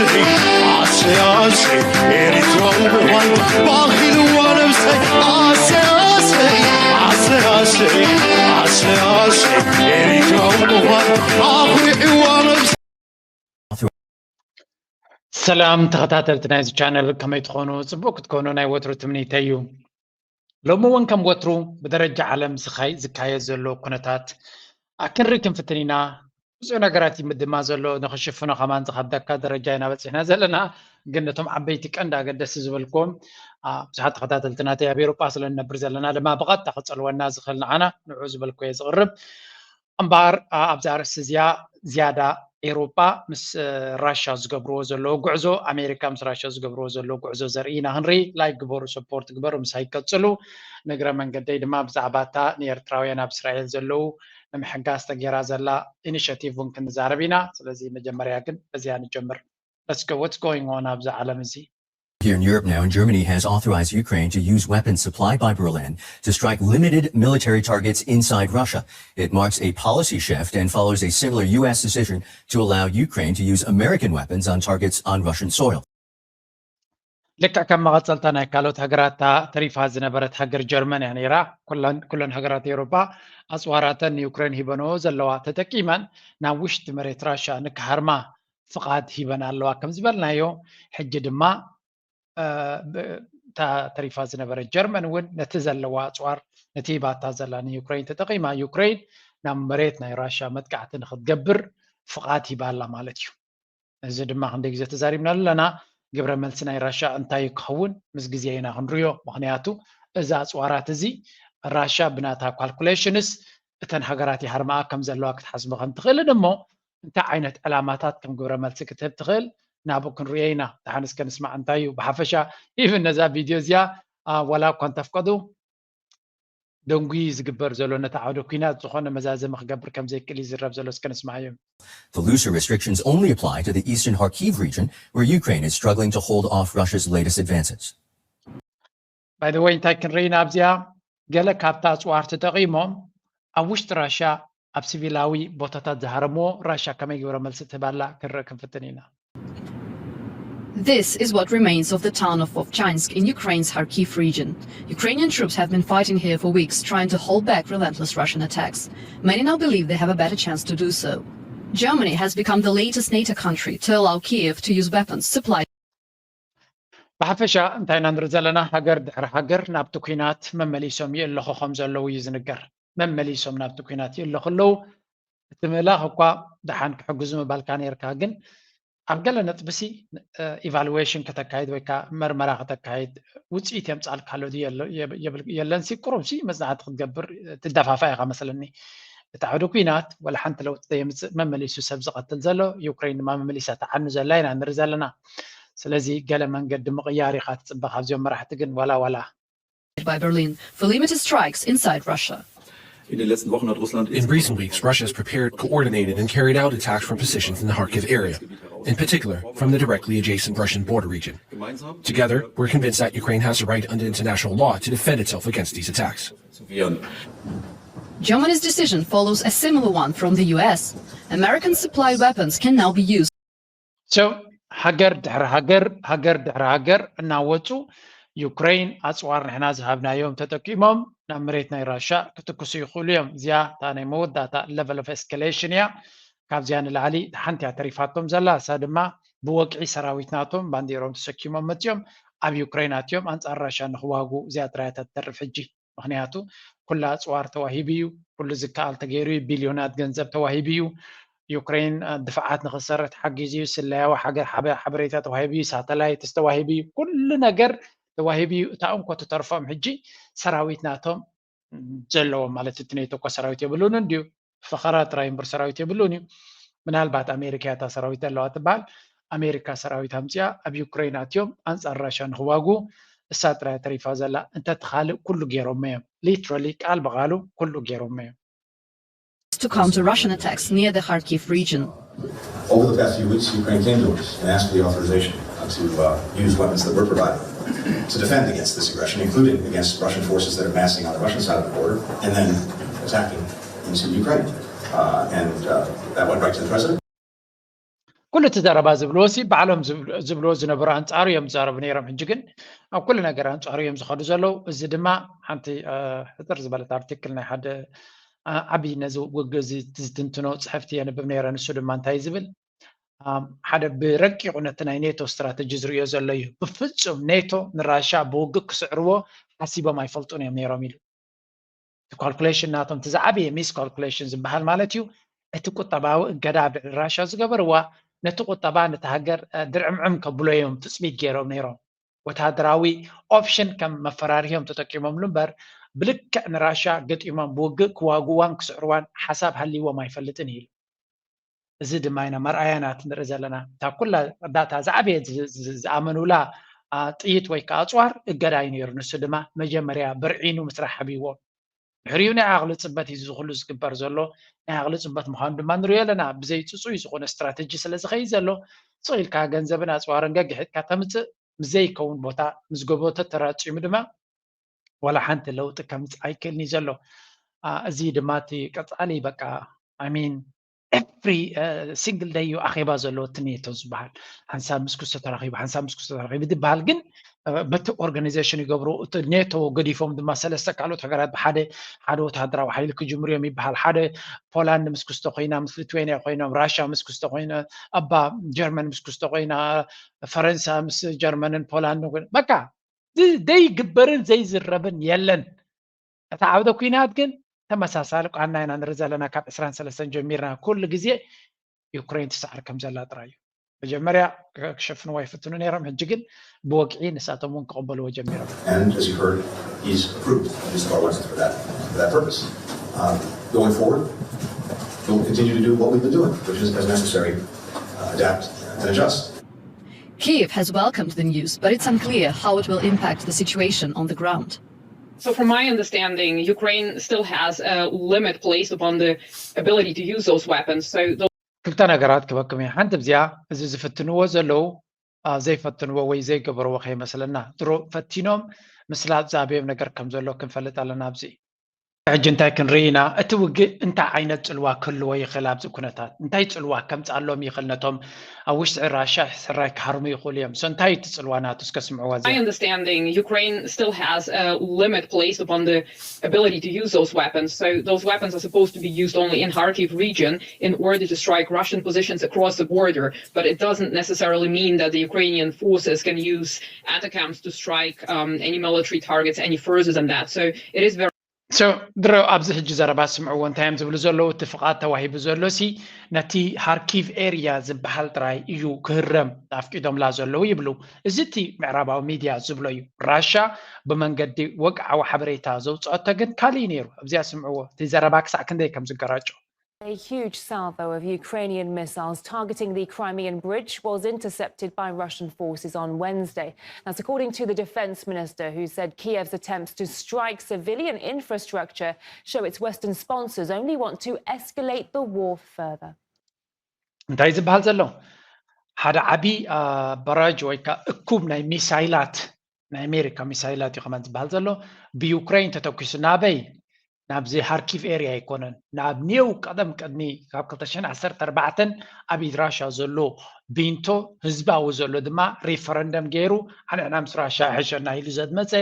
ኣሰይ ኣሰይ ኤሪትራዊ ምዃን ባኺልዋ ነብሰይ ኣሰይ ኣሰይ ኣሰይ ኣሰይ ኣሰይ ኣሰይ ኤሪትራዊ ምዃን ኣኹሪዕዋ ነብሰይ። ሰላም ተኸታተልቲ ናይዚ ቻነል፣ ከመይ ትኾኑ? ጽቡቅ ክትኮኑ ናይ ወትሩ ትምኒተይ እዩ። ሎሚ እውን ከም ወትሩ ብደረጃ ዓለም ዝኻይ- ዝካየድ ዘሎ ኩነታት ኣክንሪ ክንፍትን ኢና። ብዙሕ ነገራት ይምድማ ዘሎ፣ ንኽሽፍኖ ከማን ዝኸብደካ ደረጃ ኢና በፂሕና ዘለና። ግን ነቶም ዓበይቲ ቀንዲ ኣገደስቲ ዝበልኩዎም፣ አ፣ ብዙሓት ተኸታተልቲ ናተይ ኣብ ኤውሮጳ ስለ ንነብር ዘለና ድማ ብቐጥታ ክጸልወና ዝኽእል ንዓና ንዑ ዝበልኩ እየ ዝቕርብ። እምበኣር፣ አ፣ ኣብዛ ኣርእስቲ እዚኣ ዝያዳ ኤውሮጳ ምስ፣ እ፣ ራሻ ዝገብርዎ ዘለዉ ጉዕዞ፣ ኣሜሪካ ምስ ራሻ ዝገብርዎ ዘለዉ ጉዕዞ ዘርኢ ኢና ክንርኢ። ላይክ ግበሩ፣ ሰፖርት ግበሩ፣ ምሳይ ቀጽሉ። ንእግረ መንገደይ ድማ ብዛዕባ እታ ንኤርትራውያን ኣብ እስራኤል ዘለዉ ንምሕጋዝ ተገይራ ዘላ ኢኒሸቲቭ እውን ክንዛረብ ኢና። ስለዚ መጀመርያ ግን በዚኣ ንጀምር። Let's go, what's going on ኣብዚ ዓለም እዚ? Here in Europe now, Germany has authorized Ukraine to use weapons supplied by Berlin to strike limited military targets inside Russia. It marks a policy shift and follows a similar U S decision to allow Ukraine to use American weapons on targets on Russian soil. ልክዕ ከም መቐጸልታ ናይ ካልኦት ሃገራት እታ ተሪፋ ዝነበረት ሃገር ጀርመን እያ ነይራ። ኩለን ኩለን ሃገራት ኤውሮጳ ኣጽዋራተን ንዩክሬን ሂበንኦ ዘለዋ ተጠቂመን ናብ ውሽጢ መሬት ራሻ ንክሃርማ ፍቓድ ሂበን ኣለዋ ከም ዝበልናዮ፣ ሕጂ ድማ፣ እ፣ ብ-፣ እታ ተሪፋ ዝነበረት ጀርመን እውን ነቲ ዘለዋ ኣጽዋር፣ ነቲ ሂባታ ዘላ ንዩክሬን ተጠቂማ፣ ዩክሬን ናብ መሬት ናይ ራሻ መጥቃዕቲ ንክትገብር ፍቓድ ሂባ ኣላ ማለት እዩ። እዚ ድማ ክንደይ ግዜ ተዛሪብናሉ ኣለና። ግብረ መልሲ ናይ ራሻ እንታይ እዩ ክኸውን? ምስ ግዜ ኢና ክንሪኦ። ምኽንያቱ እዚ ኣጽዋራት እዚ ራሻ ብናታ ካልኩሌሽንስ እተን ሃገራት ይሃርማኣ ከም ዘለዋ ክትሓስቦ ከም ትኽእልን እሞ እንታይ ዓይነት ዕላማታት ከም ግብረ መልሲ ክትህብ ትኽእል ናብኡ ክንሪኦ ኢና። ደሓን እስከ ንስማዕ እንታይ እዩ ብሓፈሻ ኢቭን ነዛ ቪድዮ እዚኣ፣ አ፣ ዋላ እኳ እንተፍቀዱ ደንጉዩ ዝግበር ዘሎ ነቲ ዓውደ ኲናት ዝኾነ መዛዘሚ ክገብር ከም ዘይክእል እዩ ዝዝረብ ዘሎ። እስከ ንስማዓዮ። The looser restrictions only apply to the eastern Kharkiv region, where Ukraine is struggling to hold off Russia's latest advances. ባይ ዘ ወይ እንታይ ክንርኢ ኢና ኣብዚኣ? ገለ ካብቲ ኣጽዋር ተጠቒሞም ኣብ ውሽጢ ራሻ ኣብ ሲቪላዊ ቦታታት ዝሃረምዎ ራሻ ከመይ ግብረ መልሲ ትህብ ኣላ ክንርኢ ክንፍትን ኢና። This is what remains of the town of Vovchansk in Ukraine's Kharkiv region. Ukrainian troops have been fighting here for weeks, trying to hold back relentless Russian attacks. Many now believe they have a better chance to do so. Germany has become the latest NATO country to allow Kiev to use weapons supplied ብሓፈሻ እንታይ ኢና ንርኢ ዘለና? ሃገር ድሕሪ ሃገር ናብቲ ኲናት መመሊሶም ይእለኹ ከም ዘለዉ እዩ ዝንገር። መመሊሶም ናብቲ ኲናት ይእለኹ ኣለዉ። እቲ ምእላኽ እኳ ደሓን ክሕግዙ ምባልካ ነይርካ፣ ግን ኣብ ገለ ነጥብሲ፣ እ፣ ኢቫሉዌሽን ከተካይድ ወይ ከዓ መርመራ ከተካይድ፣ ውፅኢት የምፃልካ ኣሎ ድዩ የሎ-፣ የብ-፣ የብል-፣ የለንሲ፣ ቁሩብሲ መፅናዕቲ ክትገብር ትደፋፋ ኢኻ መስለኒ። እቲ ዓውዲ ኲናት ዋላ ሓንቲ ለውጢ ዘየምፅእ፣ መመሊሱ ሰብ ዝቐትል ዘሎ፣ ዩክሬን ድማ መመሊሳ ትዓኑ ዘላ ኢና ንርኢ ዘለና። ስለዚ ገለ መንገዲ ምቕያር ኢኻ ትፅበ ካብዚኦም መራሕቲ፣ ግን ዋላ ዋላ by Berlin for limited strikes inside Russia. In den letzten Wochen hat Russland In recent weeks, Russia has prepared, coordinated, and carried out attacks from positions in the Kharkiv area, in particular from the directly adjacent Russian border region. Together, we're convinced that Ukraine has a right under international law to defend itself against these attacks. zu wehren. Germany's decision follows a similar one from the U S. American supplied weapons can now be used. So ሃገር ድሕሪ ሃገር፣ ሃገር ድሕሪ ሃገር እናወፁ ዩክሬን ኣፅዋር ንሕና ዝሃብናዮም ተጠቂሞም ናብ መሬት ናይ ራሻ ክትኩሱ ይኽእሉ እዮም። እዚኣ እታ ናይ መወዳእታ level of escalation እያ። ካብዚኣ ንላዕሊ ሓንቲ እያ ተሪፋቶም ዘላ፣ እሳ ድማ ብወግዒ ሰራዊት ናቶም ባንዲሮም ተሰኪሞም መፅዮም ኣብ ዩክሬን ኣትዮም ኣንፃር ራሻ ንክዋጉ፣ እዚኣ ጥራይ እያ ትተርፍ ሕጂ። ምኽንያቱ ኩሉ ኣፅዋር ተዋሂቡ እዩ፣ ኩሉ ዝከኣል ተገይሩ እዩ፣ ቢልዮናት ገንዘብ ተዋሂቡ እዩ። ዩክሬን፣ እ፣ ድፍዓት ንኽትሰርሕ ተሓጊዙ እዩ፣ ስለያዊ ሓገ-፣ ሓበ-፣ ሓበሬታ ተዋሂቡ እዩ፣ ሳተላይትስ ተዋሂቡ እዩ፣ ኩሉ ነገር ተዋሂቡ እዩ። እታ እንኮ ትተርፎም ሕጂ ሰራዊት ናቶም ዘለዎም፣ ማለት እቲ ኔቶ እኮ ሰራዊት የብሉን እንድዩ፣ ፈኸራ ጥራይ እምበር ሰራዊት የብሉን እዩ። ምናልባት ኣሜሪካ እያ እታ ሰራዊት ዘለዋ ትበሃል። ኣሜሪካ ሰራዊት ኣምፅኣ ኣብ ዩክሬን ኣትዮም ኣንፃር ራሻ ንክዋጉ እሳ ጥራይ ተሪፋ ዘላ። እንተ እቲ ካልእ ኩሉ ገይሮሞ እዮም። ሊትራሊ ቃል ብቃሉ ኩሉ ገይሮሞ እዮም። To counter Russian attacks near the Kharkiv region. Over the past few weeks, Ukraine came to us and asked for the authorization to uh, use weapons that were provided to defend against this aggression, including against Russian forces that are massing on the Russian side of the border and then attacking into Ukraine. Uh, and uh, that went right to the president. ኩሉ እቲ ዘረባ ዝብልዎ ሲ ባዕሎም ዝብልዎ ዝነበሩ ኣንጻሩ እዮም ዝዛረቡ ነይሮም። ሕጂ ግን ኣብ ኩሉ ነገር ኣንጻሩ እዮም ዝኸዱ ዘለዉ። እዚ ድማ ሓንቲ ሕፅር ዝበለት ኣርቲክል ናይ ሓደ ዓብዪ ነዚ ውግእ እዚ ዝትንትኖ ፅሕፍቲ የንብብ ነይረ። ንሱ ድማ እንታይ ዝብል ሓደ ብረቂቑ ነቲ ናይ ኔቶ ስትራተጂ ዝርእዮ ዘሎ እዩ። ብፍጹም ኔቶ ንራሻ ብውግእ ክስዕርዎ ሓሲቦም ኣይፈልጡን እዮም ነይሮም ኢሉ። እቲ ካልኩሌሽን ናቶም እቲ ዝዓበየ ሚስ ካልኩሌሽን ዝበሃል ማለት እዩ። እቲ ቁጠባዊ እገዳ ኣብ ልዕሊ ራሻ ዝገበርዋ ነቲ ቁጠባ ነቲ ሃገር ድርዕምዕም ከብሎ እዮም ትፅቢት ገይሮም ነይሮም። ወታደራዊ ኦፕሽን ከም መፈራርሂ እዮም ተጠቂሞምሉ እምበር ብልክዕ ንራሻ ገጢሞም ብውግእ ክዋግእዋን ክስዕርዋን ሓሳብ ሃልይዎም ኣይፈልጥን እዩ ኢሉ። እዚ ድማ ኢና መርኣያ ናት ንርኢ ዘለና። እታ ኩላ ዳታ ዝዓበየ ዝኣመኑላ ጥይት ወይ ከዓ ኣፅዋር እገዳ እዩ ነይሩ። ንሱ ድማ መጀመርያ በርዒኑ ምስራሕ ሓቢዎም። ድሕሪኡ ናይ ዓቕሊ ፅበት እዩ ዝኩሉ ዝግበር ዘሎ። ናይ ዓቕሊ ፅበት ምዃኑ ድማ ንሪኦ ኣለና። ብዘይ ፅፁይ ዝኾነ ስትራተጂ ስለ ዝኸይድ ዘሎ ስቕ ኢልካ ገንዘብን ኣፅዋርን ገግሒጥካ ተምፅእ ምስ ዘይከውን ቦታ ምስ ጎቦተ ተራፂሙ ድማ ዋላ ሓንቲ ለውጢ ከምፅእ ኣይክእልን እዩ ዘሎ። እዚ ድማ እቲ ቀፃሊ በቃ I mean every single day እዩ ኣኼባ ዘለዎ እቲ ኔቶ ዝበሃል። ሓንሳብ ምስ ክስቶ ተራኺቡ ሓንሳብ ምስ ክስቶ ተራኺቡ ዝበሃል ግን በቲ ኦርጋናይዜሽን ይገብሩ። እቲ ኔቶ ገዲፎም ድማ ሰለስተ ካልኦት ሃገራት ብሓደ ሓደ ወታደራዊ ሓይሊ ክጅምሩ እዮም ይበሃል። ሓደ ፖላንድ ምስ ክስቶ ኮይና ምስ ሊትዌንያ ኮይኖም ራሻ ምስ ክስቶ ኮይነ ኣባ ጀርመን ምስ ክስቶ ኮይና ፈረንሳ ምስ ጀርመንን ፖላንድን ኮይነ በቃ ዘይግበርን ዘይዝረብን የለን። እታ ዓውደ ኩናት ግን ተመሳሳሊ ቃና ኢና ንርኢ ዘለና። ካብ ዕስራን ሰለስተን ጀሚርና ኩሉ ግዜ ዩክሬን ትስዕር ከም ዘላ ጥራይ እዩ። መጀመርያ ክሸፍንዎ ይፍትኑ ነይሮም። ሕጂ ግን ብወግዒ ንሳቶም እውን ክቕበልዎ ጀሚሮም። And as you heard, he's approved. He's the one for that, for that purpose. Um, going forward, we'll continue to do what we've been doing, which is as necessary, uh, adapt and adjust. Kyiv has welcomed the news, but it's unclear how it will impact the situation on the ground. So from my understanding, Ukraine still has a limit placed upon the ability to use those weapons. So ክልተ ነገራት ክበኩም እየ። ሓንቲ ብዚኣ እዚ ዝፍትንዎ ዘለዉ ዘይፈትንዎ ወይ ዘይገበርዎ ከይመስለና። ድሮ ፈቲኖም ምስላጥ ዝኣበዮም ነገር ከም ዘሎ ክንፈልጥ ኣለና። ኣብዚ ሕጂ እንታይ ክንርኢ ኢና? እቲ ውግእ እንታይ ዓይነት ጽልዋ ክህልዎ ይኽእል? ኣብዚ ኩነታት እንታይ ጽልዋ ከምጽኣሎም ይኽእል? ነቶም ኣብ ውሽጢ ራሻ ሕራይ ክሃርሙ ይኽእሉ እዮም። So እንታይ እቲ ጽልዋ ናቱ? እስከ ስምዕዋ እዚ። My understanding, Ukraine still has a limit placed upon the ability to use those weapons. So those weapons are supposed to be used only in Kharkiv region in order to strike Russian positions across the border. But it doesn't necessarily mean that the Ukrainian forces can use ATACMS to strike um, any military targets any further than that. So it is very So ድሮ ኣብዚ ሕጂ ዘረባ ስምዕዎ እንታይ እዮም ዝብሉ ዘለዉ? እቲ ፍቓድ ተዋሂቡ ዘሎ ሲ ነቲ ሃርኪቭ ኤርያ ዝበሃል ጥራይ እዩ ክህረም ኣፍቂዶምላ ዘለዉ ይብሉ። እዚ እቲ ምዕራባዊ ሚድያ ዝብሎ እዩ። ራሻ ብመንገዲ ወግዓዊ ሓበሬታ ዘውፅኦቶ ግን ካሊእ ነይሩ። ኣብዚኣ ስምዕዎ። እቲ ዘረባ ክሳዕ ክንደይ ከም ዝገራጮ። A huge salvo of Ukrainian missiles targeting the Crimean bridge was intercepted by Russian forces on Wednesday. That's according to the defense minister, who said Kiev's attempts to strike civilian infrastructure show its Western sponsors only want to escalate the war further. እንታይ ዝበሃል ዘሎ ሓደ ዓቢ በራጅ ወይ ከዓ እኩብ ናይ ሚሳይላት ናይ ኣሜሪካ ሚሳይላት እዩ ከማን ዝበሃል ዘሎ ብዩክሬን ተተኪሱ ናበይ ናብዚ ሃርኪቭ ኤርያ ኣይኮነን ናብ ኔው ቀደም ቅድሚ ካብ ክልተ ሽሕን ዓሰርተ ኣርባዕተን ኣብ ኢድ ራሻ ዘሎ ቢንቶ ህዝባዊ ዘሎ ድማ ሪፈረንደም ገይሩ ኣንሕና ምስ ራሻ ሕሸና ኢሉ ዘድመፀ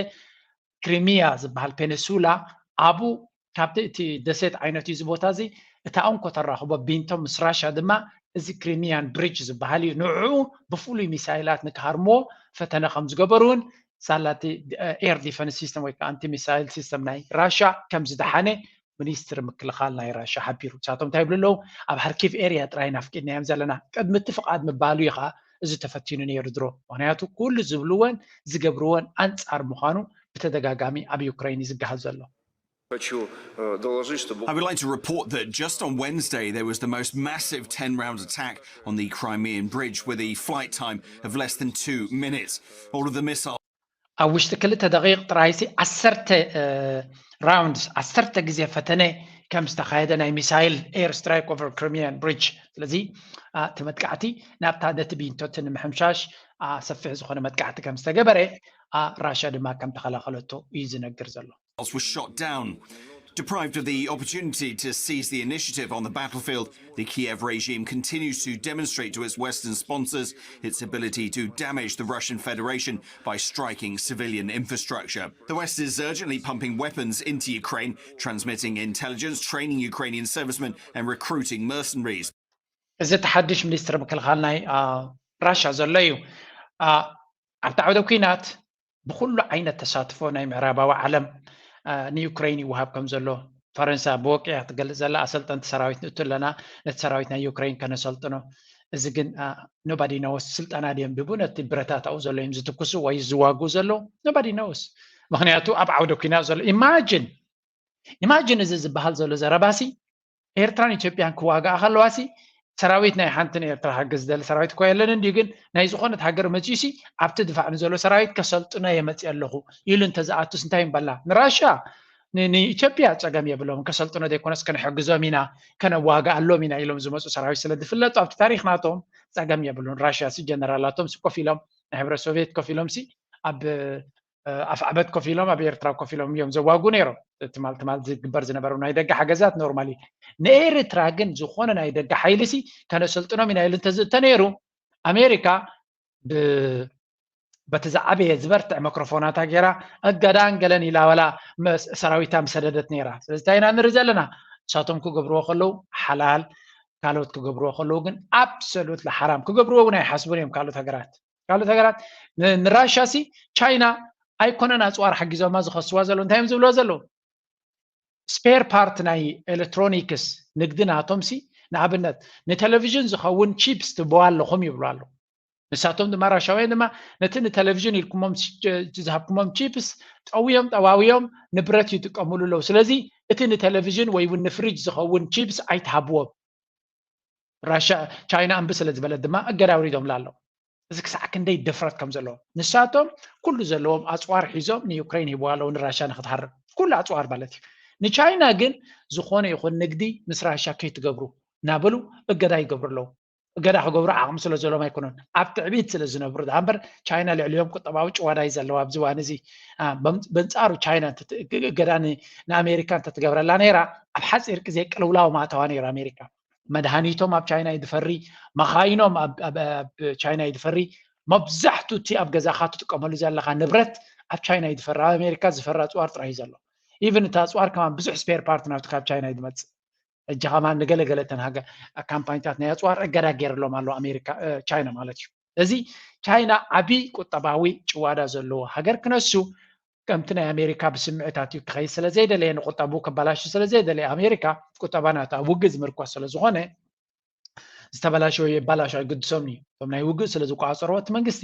ክሪሚያ ዝበሃል ፔኒሱላ ኣብኡ ካብቲ እቲ ደሴት ዓይነት እዩ እዚ ቦታ እዚ እታ እንኮ ተራኽቦ ቢንቶ ምስ ራሻ ድማ እዚ ክሪሚያን ብሪጅ ዝበሃል እዩ ንዕኡ ብፍሉይ ሚሳይላት ንክሃርምዎ ፈተነ ከም ዝገበሩ እውን ሳላ እቲ ኤር ዲፈንስ ሲስተም ወይ ከዓ ኣንቲ ሚሳይል ሲስተም ናይ ራሻ ከም ዝደሓነ ሚኒስትሪ ምክልኻል ናይ ራሻ ሓቢሩ። ንሳቶም እንታይ ይብሉ ኣለዉ? ኣብ ሃርኪቭ ኤርያ ጥራይ ኢና ኣፍቂድናዮም ዘለና። ቅድሚ እቲ ፍቓድ ምባሉ እዩ ከዓ እዚ ተፈቲኑ ነይሩ ድሮ። ምክንያቱ ኩሉ ዝብልዎን ዝገብርዎን ኣንፃር ምዃኑ ብተደጋጋሚ ኣብ ዩክሬን እዩ ዝገሃል ዘሎ። I would like to report that just on Wednesday there was the most massive ten round attack on the Crimean bridge with a flight time of less than two minutes. All of the missiles ኣብ ውሽጢ ክልተ ደቂቕ ጥራይሲ ዓሰርተ rounds ዓሰርተ ግዜ ፈተነ ከም ዝተኻየደ ናይ missile air strike over Crimean bridge ስለዚ እቲ መጥቃዕቲ ናብታ ነቲ ቢንቶቲ ንምሕምሻሽ ሰፊሕ ዝኾነ መጥቃዕቲ ከም ዝተገበረ ራሽያ ድማ ከም ተኸላኸለቶ እዩ ዝነግር ዘሎ። Were shot down. Deprived of the opportunity to seize the initiative on the battlefield, the Kiev regime continues to demonstrate to its Western sponsors its ability to damage the Russian Federation by striking civilian infrastructure. The West is urgently pumping weapons into Ukraine, transmitting intelligence, training Ukrainian servicemen, and recruiting mercenaries. እዚ እቲ ሓድሽ ሚኒስትር ምክልኻል ናይ ራሻ ዘሎ እዩ። ኣብቲ ዓውደ ኲናት ብኩሉ ዓይነት ተሳትፎ ናይ ምዕራባዊ ዓለም ንዩክሬን ይወሃብ ከም ዘሎ ፈረንሳ ብወቂ እያ ትገልጽ ዘላ። ኣሰልጠንቲ ሰራዊት ንእቱ ኣለና፣ ነቲ ሰራዊት ናይ ዩክሬን ከነሰልጥኖ። እዚ ግን ኖባዲ ነወስ ስልጠና ድዮም ድቡ ነቲ ብረታት ኣብኡ ዘሎ እዮም ዝትኩሱ ወይ ዝዋጉ ዘለዉ? ኖባዲ ነወስ። ምክንያቱ ኣብ ዓውደ ኲናት ዘሎ ኢማጅን ኢማጅን እዚ ዝበሃል ዘሎ ዘረባሲ ኤርትራን ኢትዮጵያን ክዋጋኣ ከለዋሲ ሰራዊት ናይ ሓንቲ ንኤርትራ ሓገዝ ዝደሊ ሰራዊት እኮ የለን እንዲዩ፣ ግን ናይ ዝኾነት ሃገር መፂኡሲ ኣብቲ ድፋዕ ንዘሎ ሰራዊት ከሰልጥኖ እየ መፂአ ኣለኹ ኢሉ እንተዝኣቱስ እንታይ ምበላ? ንራሻ ንኢትዮጵያ ፀገም የብሎም፣ ከሰልጥኖ ዘይኮነስ ከነሕግዞም ኢና ከነዋግኣሎም ኢና ኢሎም ዝመፁ ሰራዊት ስለ ዝፍለጡ ኣብቲ ታሪክ ናቶም ፀገም የብሉን። ራሽያ ሲ ጀነራላቶም ሲ ኮፍ ኢሎም ናይ ሕብረት ሶቪየት ኮፍ ኢሎም ሲ ኣብ ኣፍዓበት ኮፍ ኢሎም ኣብ ኤርትራ ኮፍ ኢሎም እዮም ዘዋጉ ነይሮም። ትማል ትማል ዝግበር ዝነበሩ ናይ ደገ ሓገዛት ኖርማሊ ንኤርትራ ግን ዝኾነ ናይ ደገ ሓይሊ ሲ ከነሰልጥኖም ኢና ኢሉ እንተዝእተ ነይሩ ኣሜሪካ በቲ ዝዓበየ ዝበርትዕ መክሮፎናታ ገይራ እገዳን ገለን ኢላ ወላ ሰራዊታ ምሰደደት ነይራ። ስለዚ እንታይ ኢና ንርኢ ዘለና? ንሳቶም ክገብርዎ ከለዉ ሓላል፣ ካልኦት ክገብርዎ ከለዉ ግን ኣብሶሉት ሓራም። ክገብርዎ እውን ኣይሓስቡን እዮም ካልኦት ሃገራት። ካልኦት ሃገራት ንራሻ ሲ ቻይና ኣይኮነን ኣፅዋር ሓጊዞማ ዝኸስዋ ዘሎ እንታይ እዮም ዝብልዎ ዘለዉ? ስፔር ፓርት ናይ ኤሌክትሮኒክስ ንግዲ ናቶም ሲ ንኣብነት ንቴሌቪዥን ዝኸውን ቺፕስ ትህብዋ ኣለኹም ይብሉ ኣለዉ። ንሳቶም ድማ ራሻውያን ድማ ነቲ ንቴሌቪዥን ኢልኩሞም ዝሃብኩሞም ቺፕስ ጠውዮም ጠዋውዮም ንብረት ይጥቀምሉ ኣለዉ። ስለዚ እቲ ንቴሌቪዥን ወይ እውን ንፍሪጅ ዝኸውን ቺፕስ ኣይትሃብዎም። ራሻ ቻይና እምቢ ስለ ዝበለት ድማ እገዳ ኣውሪዶምላ ኣለዉ። እዚ ክሳዕ ክንደይ ድፍረት ከም ዘለዎ ንሳቶም ኩሉ ዘለዎም ኣፅዋር ሒዞም ንዩክሬን ሂብዋ ኣለዉ ንራሻ ንክትሃርም ኩሉ ኣፅዋር ማለት እዩ። ንቻይና ግን ዝኾነ ይኹን ንግዲ ምስ ራሻ ከይትገብሩ እናበሉ እገዳ ይገብሩ ኣለዉ። እገዳ ክገብሩ ዓቕሚ ስለ ዘለዎም ኣይኮነን ኣብ ትዕቢት ስለ ዝነብሩ ዳ እምበር ቻይና ልዕሊኦም ቁጠባዊ ጭዋዳ እዩ ዘለዋ ኣብዚ እዋን እዚ። በንፃሩ ቻይና እገዳ ንኣሜሪካ እንተትገብረላ ነይራ ኣብ ሓፂር ግዜ ቅልውላው ማእተዋ ነይሩ ኣሜሪካ። መድሃኒቶም ኣብ ቻይና ይድፈሪ፣ መኻይኖም ኣብ ቻይና ይድፈሪ፣ መብዛሕቱ እቲ ኣብ ገዛኻ ትጥቀመሉ ዘለኻ ንብረት ኣብ ቻይና ይድፈሪ። ኣብ ኣሜሪካ ዝፈሪ ኣፅዋር ጥራይ እዩ ዘሎ። ኢቭን እቲ ኣፅዋር ከማን ብዙሕ ስፔር ፓርት ናብቲ ካብ ቻይና እዩ ዝመፅእ። ሕጂ ከማን ንገለገለ እተን ሃገ ካምፓኒታት ናይ ኣፅዋር እገዳ ገይርሎም ኣሎ ኣሜሪካ ቻይና ማለት እዩ። እዚ ቻይና ዓብዪ ቁጠባዊ ጭዋዳ ዘለዎ ሃገር ክነሱ ከምቲ ናይ ኣሜሪካ ብስምዕታት እዩ ክኸይድ ስለ ዘይደለየ ንቁጠቡ ክበላሹ ስለ ዘይደለየ ኣሜሪካ ቁጠባ ናታ ውግእ ዝምርኮስ ስለ ዝኾነ ዝተበላሸወ የባላሾ ኣይግድሶም እዩ። እቶም ናይ ውግእ ስለ ዝቋፀርዎ እቲ መንግስቲ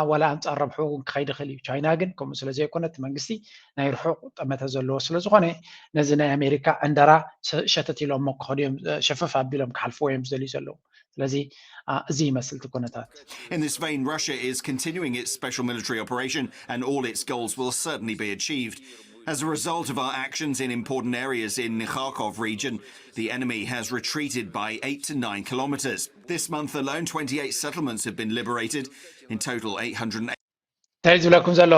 ዋላ ኣንፃር ረብሑ እውን ክኸይድ ይኽእል እዩ። ቻይና ግን ከምኡ ስለ ዘይኮነ እቲ መንግስቲ ናይ ርሑቕ ጠመተ ዘለዎ ስለ ዝኾነ ነዚ ናይ ኣሜሪካ ዕንደራ ሸተት ኢሎሞ ክኸዱ እዮም ሸፈፍ ኣቢሎም ክሓልፍዎ እዮም ዝደልዩ ዘለዉ። ስለዚ እዚ ይመስል እቲ ኩነታት። In this vein, Russia is continuing its special military operation and all its goals will certainly be achieved. As a result of our actions in important areas in the Kharkov region, the enemy has retreated by eight to nine kilometers. This month alone, twenty-eight settlements have been liberated. In total, eight hundred. እንታይ ዝብለኩም ዘሎ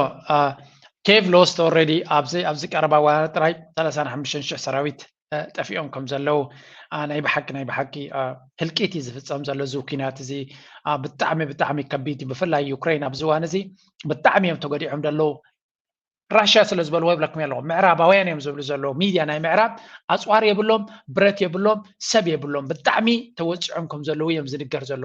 ኬቭ ሎስት ኦልሬዲ ኣብዚ ኣብዚ ቀረባ ዋና ጥራይ ሰላሳን ሓሙሽተን ሽሕ ሰራዊት ጠፊኦም ከም ዘለዉ ናይ ብሓቂ ናይ ብሓቂ ህልቂት እዩ ዝፍፀም ዘሎ እዚ ኩናት እዚ። ብጣዕሚ ብጣዕሚ ከቢድ እዩ። ብፍላይ ዩክሬን ኣብዚ እዋን እዚ ብጣዕሚ እዮም ተጎዲዖም ዘለዉ። ራሽያ ስለ ዝበልዎ ይብለኩም ኣለኹ። ምዕራባውያን እዮም ዝብሉ ዘለዉ። ሚድያ ናይ ምዕራብ ኣፅዋር የብሎም፣ ብረት የብሎም፣ ሰብ የብሎም። ብጣዕሚ ተወፂዖም ከም ዘለዉ እዮም ዝንገር ዘሎ።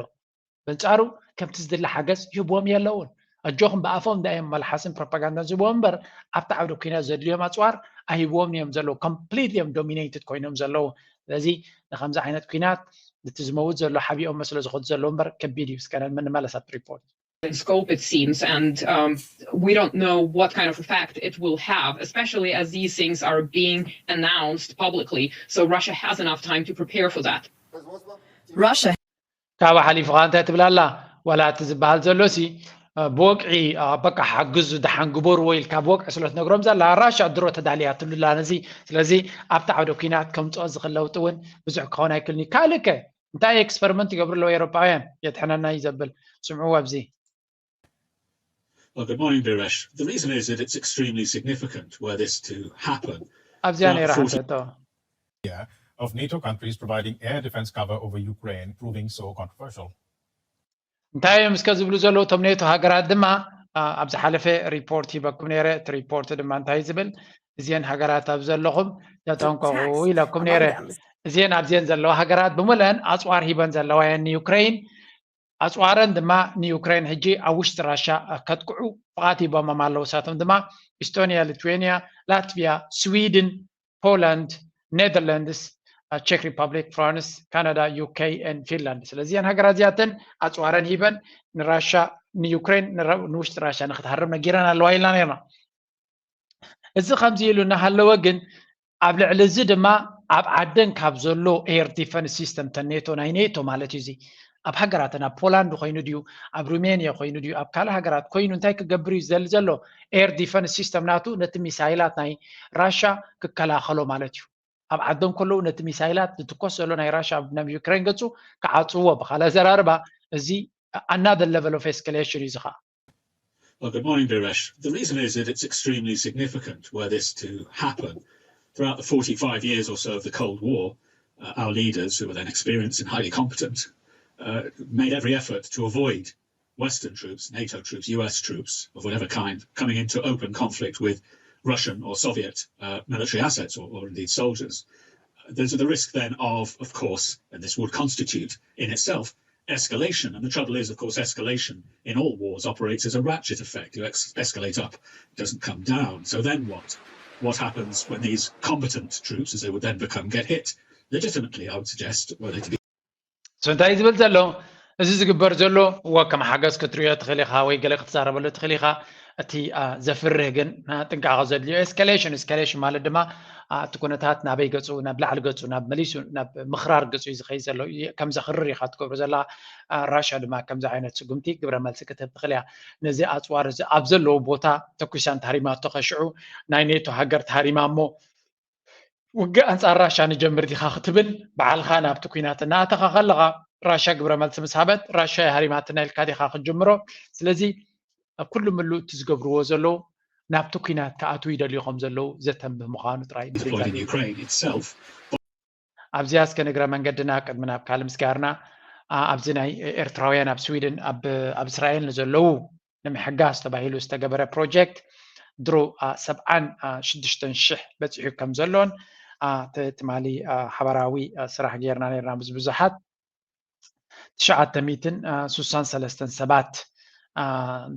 በንፃሩ ከምቲ ዝድለ ሓገዝ ይህብዎም የለውን። ኣጆኹም ብኣፎም እንዳዮም መልሓስን ፕሮፓጋንዳን ዝህብዎም እምበር ኣብቲ ዓውደ ኩናት ዘድልዮም ኣፅዋር ኣይህብዎም እዮም ዘለዉ። ኮምፕሊትሊ እዮም ዶሚኔትድ ኮይኖም ዘለዉ። ስለዚ ንከምዚ ዓይነት ኩናት እቲ ዝመውት ዘሎ ሓቢኦሞ ስለ ዝኸዱ ዘለዉ እምበር ከቢድ እዩ። እስከ ንመለስ ኣብቲ ሪፖርት። in scope, it seems, and um, we don't know what kind of effect it will have, especially as these things are being announced publicly. So Russia has enough time to prepare for that. Russia ካብ ሓሊፉ ከዓ እንታይ ትብል ኣላ? ዋላ እቲ ዝበሃል ዘሎ ሲ ብወቅዒ በቃ ሓግዙ ደሓን ግበርዎ ኢልካ ብወቅዒ ስለ ትነግሮም ዘላ ራሻ ድሮ ተዳልያ ትብሉላ ነዚ። ስለዚ ኣብቲ ዓውደ ኩናት ከምፅኦ ዝኽእል ለውጢ እውን ብዙሕ ክኸውን ኣይክእልን እዩ። ካልእ ከ እንታይ ኤክስፐሪመንት ይገብሩ ኣለዉ ኤሮጳውያን? የድሕነና እዩ ዘብል። ስምዕዎ ኣብዚ። Well, good morning, Biresh. The reason is that it's extremely significant were this to happen. ኣብዚኣ ነይራ ሓንተቶ of NATO countries providing air defense cover over Ukraine proving so controversial. እንታይ እዮም እስከ ዝብሉ ዘለዉ እቶም ኔቶ ሃገራት ድማ ኣብ ዝሓለፈ ሪፖርት ሂበኩም ነይረ። እቲ ሪፖርት ድማ እንታይ ዝብል እዚአን ሃገራት ኣብ ዘለኹም ተጠንቀቑ ኢለኩም ነይረ። እዚአን ኣብዚአን ዘለዋ ሃገራት ብምለን ኣፅዋር ሂበን ዘለዋ እየን ንዩክሬን። ኣፅዋረን ድማ ንዩክሬን ሕጂ ኣብ ውሽጢ ራሻ ከጥቅዑ ፍቓድ ሂቦሞም ኣለዉ። እሳቶም ድማ ኢስቶኒያ፣ ሊትዌኒያ፣ ላትቪያ፣ ስዊድን፣ ፖላንድ፣ ኔዘርላንድስ፣ ቼክ ሪፐብሊክ፣ ፍራንስ፣ ካናዳ፣ ዩኬ ን ፊንላንድ። ስለዚ እዘን ሃገራት እዚኣተን ኣፅዋረን ሂበን ንራሻ ንዩክሬን ንውሽጢ ራሻ ንክትሃርም ነጊረን ኣለዋ ኢልና ነርና። እዚ ከምዚ ኢሉ እናሃለወ ግን ኣብ ልዕሊ እዚ ድማ ኣብ ዓደን ካብ ዘሎ ኤር ዲፈንስ ሲስተም ተን ኔቶ ናይ ኔቶ ማለት እዩ እዚ ኣብ ሃገራተን ኣብ ፖላንድ ኮይኑ ድዩ ኣብ ሩሜንያ ኮይኑ ድዩ ኣብ ካልእ ሃገራት ኮይኑ እንታይ ክገብር እዩ ዝደሊ ዘሎ? ኤር ዲፈንስ ሲስተም ናቱ ነቲ ሚሳይላት ናይ ራሻ ክከላኸሎ ማለት እዩ። ኣብ ዓዶም ከለዉ ነቲ ሚሳይላት ዝትኮስ ዘሎ ናይ ራሻ ናብ ዩክሬን ገጹ ክዓጽዎ። ብኻልእ ኣዘራርባ እዚ another level of escalation እዩ እዚ ኸዓ። Well, good morning, Biresh. The reason is that it's extremely significant were this to happen. Throughout the forty-five years or so of the Cold War, uh, our leaders, who were then experienced and highly competent, uh, made every effort to avoid Western troops, NATO troops, U S troops of whatever kind coming into open conflict with Russian or Soviet uh, military assets or, or indeed soldiers. There's the risk then of, of course, and this would constitute in itself escalation. And the trouble is, of course, escalation in all wars operates as a ratchet effect. You ex- escalate up, it doesn't come down. So then what? What happens when these combatant troops, as they would then become, get hit? Legitimately, I would suggest, were they to be So እንታይ ዝብል ዘሎ እዚ ዝግበር ዘሎ እወ ከም ሓገዝ ክትሪኦ ትኽእል ኢኻ ወይ ገለ ክትዛረበሉ ትኽእል ኢኻ። እቲ ዘፍርህ ግን ጥንቃቐ ዘድልዮ ኤስካሌሽን። ኤስካሌሽን ማለት ድማ እቲ ኩነታት ናበይ ገፁ ናብ ላዕሊ ገፁ ናብ መሊሱ ናብ ምኽራር ገፁ እዩ ዝኸይድ ዘሎ። ከም ዘኽርር ኢኻ ትገብሮ ዘላ። ራሽያ ድማ ከምዚ ዓይነት ስጉምቲ ግብረ መልሲ ክትህብ ትኽእል እያ። ነዚ ኣፅዋር እዚ ኣብ ዘለዎ ቦታ ተኩሳን ተሃሪማቶ ከሽዑ ናይ ኔቶ ሃገር ተሃሪማ እሞ ውግእ ኣንጻር ራሻ ንጀምር ዲኻ ክትብል በዓልኻ ናብቲ ኲናት እናኣተኻ ከለኻ ራሻ ግብረ መልሲ ምስ ሃበት ራሻ የሃሪማትና ኢልካ ዲኻ ክትጅምሮ? ስለዚ ኣብ ኩሉ ምሉእ እቲ ዝገብርዎ ዘለዉ ናብቲ ኲናት ክኣትዉ ይደልዩ ከም ዘለዉ ዘተንብህ ምዃኑ ጥራይ deployed in Ukraine itself. ኣብዚኣ እስከ ንግረ መንገድና ቅድሚ ናብ ካልእ ምስጋርና ኣብዚ ናይ ኤርትራውያን ኣብ ስዊድን ኣብ እስራኤል ንዘለዉ ንምሕጋዝ ተባሂሉ ዝተገበረ ፕሮጀክት ድሮ ሰብዓን ሽዱሽተን ሽሕ በፂሑ ከም ዘሎን ትማሊ ሓበራዊ ስራሕ ጌርና ነርና ምስ ብዙሓት ትሽዓተ ሚእትን ሱሳን ሰለስተን ሰባት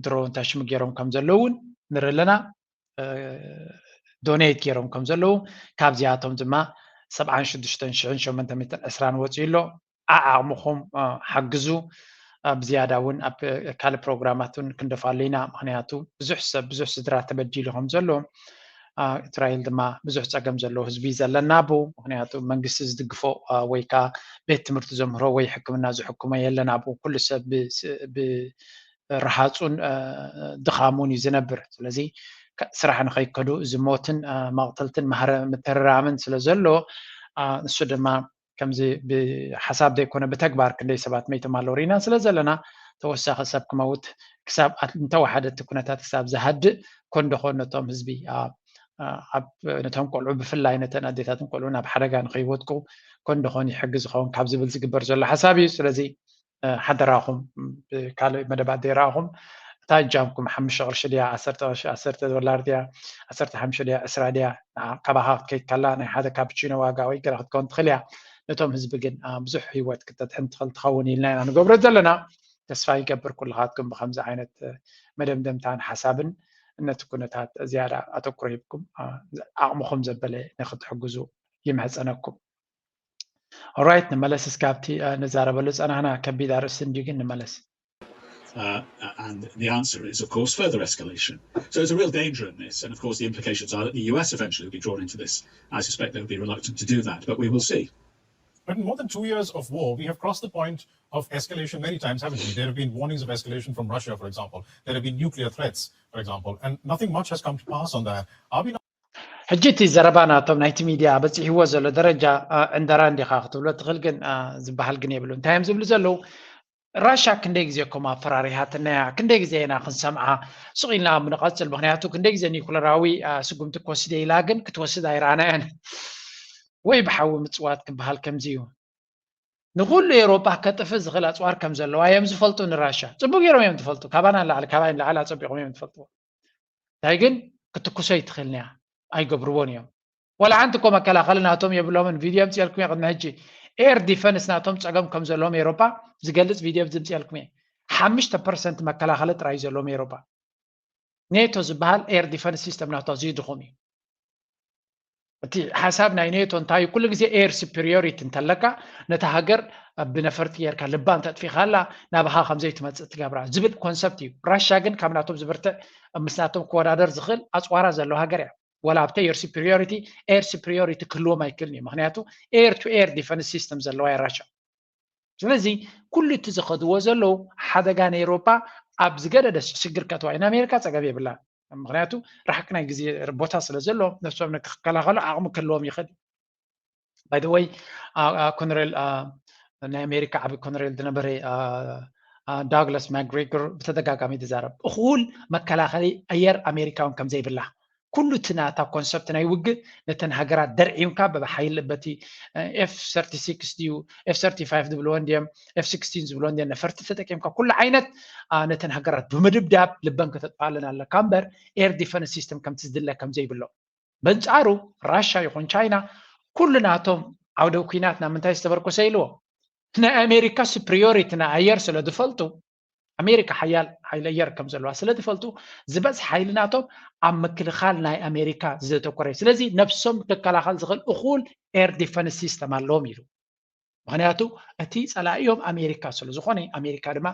ድሮ እንታይ ሽሙ ገይሮም ከም ዘለዉ እውን ንርኢ ኣለና። ዶኔት ገይሮም ከም ዘለዉ ካብዚኣቶም ድማ ሰብዓን ሽዱሽተን ሽሕን ሸሞንተ ሚእትን ዕስራን ወፂኡ ኣሎ። ዓዓቕምኹም ሓግዙ። ብዝያዳ እውን ኣብ ካልእ ፕሮግራማት እውን ክንደፋሉ ኢና። ምክንያቱ ብዙሕ ሰብ ብዙሕ ስድራ ተበዲሉ ከም ዘሎ እስራኤል ድማ ብዙሕ ፀገም ዘለዎ ህዝቢ ዘለና ቡ ምክንያቱ መንግስቲ ዝድግፎ ወይ ከዓ ቤት ትምህርቲ ዘምህሮ ወይ ሕክምና ዝሕክሞ የለና ቡ ኩሉ ሰብ ብረሃፁን ድኻሙን እዩ ዝነብር። ስለዚ ስራሕ ንኸይከዱ እዚ ሞትን መቕተልትን ምትርራምን ስለ ዘሎ ንሱ ድማ ከምዚ ብሓሳብ ዘይኮነ ብተግባር ክንደይ ሰባት መይቶም ኣለዉ ርኢና ስለ ዘለና ተወሳኺ ሰብ ክመውት ክሳብ እንተወሓደ እቲ ኩነታት ክሳብ ዝሃድእ ኮንደኾን ነቶም ህዝቢ ነቶም ቆልዑ ብፍላይ ነተን ኣዴታትን ቆልዑ ናብ ሓደጋ ንኸይወድቁ ኮንደኾን ይሕግዝ ዝኸውን ካብ ዝብል ዝግበር ዘሎ ሓሳብ እዩ። ስለዚ ሓደራኹም ካልእ መደባት ዘይረኣኹም እታ እጃምኩም ሓሙሽተ ቅርሺ ድያ ዓሰርተ ቅርሺ ዓሰርተ ዶላር ድያ ዓሰርተ ሓሙሽተ ድያ ዕስራ ድያ ካባኻ ክትከይድ ካላ ናይ ሓደ ካፕቺኖ ዋጋ ወይ ገለ ክትከውን ትኽእል እያ። ነቶም ህዝቢ ግን ብዙሕ ህይወት ክተድሕን ትኽእል ትኸውን ኢልና ኢና ንገብሮ ዘለና። ተስፋ ይገብር ኩልኻትኩም ብከምዚ ዓይነት መደምደምታን ሓሳብን ነቲ ኩነታት ዝያዳ ኣተኩሮ ሂብኩም ዓቕምኹም ዘበለ ንክትሕግዙ ይምሕፀነኩም። ኦራይት ንመለስ እስካብቲ ንዛረበሉ ፀናህና ከቢድ ኣርእስቲ እንድዩ ግን ንመለስ። Uh, and the answer is, of course, further escalation. So there's a real danger in this. And of course, the implications are that the U S eventually will be drawn into this. I suspect they will be reluctant to do that, but we will see. But in more than two years of war, we have crossed the point of escalation many times, haven't we? There have been warnings of escalation from Russia, for example. There have been nuclear threats, for example, and nothing much has come to pass on that. Are we not ሕጂ እቲ ዘረባ ናቶም ናይቲ ሚድያ በፂሕዎ ዘሎ ደረጃ ዕንደራ እንዲኻ ክትብሎ ትኽእል ግን ዝበሃል ግን የብሉ እንታይ እዮም ዝብሉ ዘለዉ ራሻ ክንደይ ግዜ ኮም ኣፈራሪሃትና እያ፣ ክንደይ ግዜ ኢና ክንሰምዓ? ስቕ ኢልና ምንቐፅል፣ ምክንያቱ ክንደይ ግዜ ኒኩለራዊ ስጉምቲ ክወስድ ኢላ ግን ክትወስድ ኣይረኣናያን። ወይ ብሓዊ ምፅዋት ክበሃል ከምዚ እዩ። ንኩሉ ኤሮጳ ከጥፍ ዝኽእል ኣፅዋር ከም ዘለዋ እዮም ዝፈልጡ። ንራሻ ፅቡቅ ገይሮም እዮም ዝፈልጡ። ካባና ንላዕሊ፣ ካባይ ንላዕሊ ኣፀቢቆም እዮም ዝፈልጥዎ። እንታይ ግን ክትኩሶ ይትኽእልንያ ኣይገብርዎን እዮም። ወላ ሓንቲ እኮ መከላኸሊ ናቶም የብሎምን። ቪድዮ የምፅኤልኩም እየ ቅድሚ ሕጂ። ኤር ዲፈንስ ናቶም ፀገም ከም ዘለዎም ኤሮፓ ዝገልፅ ቪድዮ ዝምፅኤልኩም እየ። ሓምሽተ ፐርሰንት መከላኸሊ ጥራይ ዘለዎም ኤሮፓ። ኔቶ ዝበሃል ኤር ዲፈንስ ሲስተም ናቶ ኣዝዩ ድኹም እዩ። እቲ ሓሳብ ናይ ኔቶ እንታይ እዩ? ኩሉ ግዜ ኤር ሱፐሪዮሪቲ እንተለካ ነታ ሃገር ብነፈርቲ ጌርካ ልባ እንተጥፊኻላ ናባኻ ከም ዘይትመፅእ ትገብራ ዝብል ኮንሰፕት እዩ። ራሻ ግን ካብ ናቶም ዝብርትዕ፣ ምስ ናቶም ክወዳደር ዝኽእል ኣፅዋራ ዘለዎ ሃገር እያ። ወላ ኣብቲ ኤር ሱፐሪዮሪቲ፣ ኤር ሱፐሪዮሪቲ ክህልዎም ኣይክእልን እዩ። ምክንያቱ ኤር ቱ ኤር ዲፈንስ ሲስተም ዘለዋ እያ ራሻ። ስለዚ ኩሉ እቲ ዝኸድዎ ዘለዉ ሓደጋ ንኤውሮጳ ኣብ ዝገደደ ሽግር ከእትዋ እዩ። ንኣሜሪካ ጸገም የብላን። ምክንያቱ ርሕቂ ናይ ግዜ ቦታ ስለ ዘሎ ነብሶም ንክከላኸሉ ዓቕሚ ክህልዎም ይኽእል። ባይ ዘ ወይ ኮነሬል ናይ ኣሜሪካ ዓቢ ኮነሬል ዝነበረ ዳግላስ ማክግሬጎር ብተደጋጋሚ ትዛረብ፣ እኹል መከላኸሊ ኣየር ኣሜሪካ እውን ከም ዘይብላ፣ ኩሉ እቲ ናታ ኮንሰፕት ናይ ውግእ ነተን ሃገራት ደርዒምካ ብሓይሊ በቲ ኤፍ ሰርቲ ሲክስ ድዩ ኤፍ ሰርቲ ፋይቭ ዝብልወን ድዮም ኤፍ ሲክስቲን ዝብልወን ድዮም ነፈርቲ ተጠቂምካ ኩሉ ዓይነት ነተን ሃገራት ብምድብዳብ ልበን ከተጥፋለን ኣለካ እምበር ኤር ዲፈንስ ሲስተም ከምቲ ዝድለ ከም ዘይብሎ። በንጻሩ ራሻ ይኹን ቻይና ኩሉ ናቶም ዓውደ ኲናት ናብ ምንታይ ዝተመርኮሰ ኢልዎ? ናይ ኣሜሪካ ሱፕሪዮሪቲ ናይ ኣየር ስለ ዝፈልጡ፣ ኣሜሪካ ሓያል ሓይሊ ኣየር ከም ዘለዋ ስለ ዝፈልጡ ዝበዝሕ ሓይሊ ናቶም ኣብ ምክልኻል ናይ ኣሜሪካ ዘተኮረ እዩ። ስለዚ ነብሶም ክከላኸል ዝኽእል እኹል ኤር ዲፈንስ ሲስተም ኣለዎም ኢሉ። ምክንያቱ እቲ ጸላኢኦም ኣሜሪካ ስለ ዝኾነ ኣሜሪካ ድማ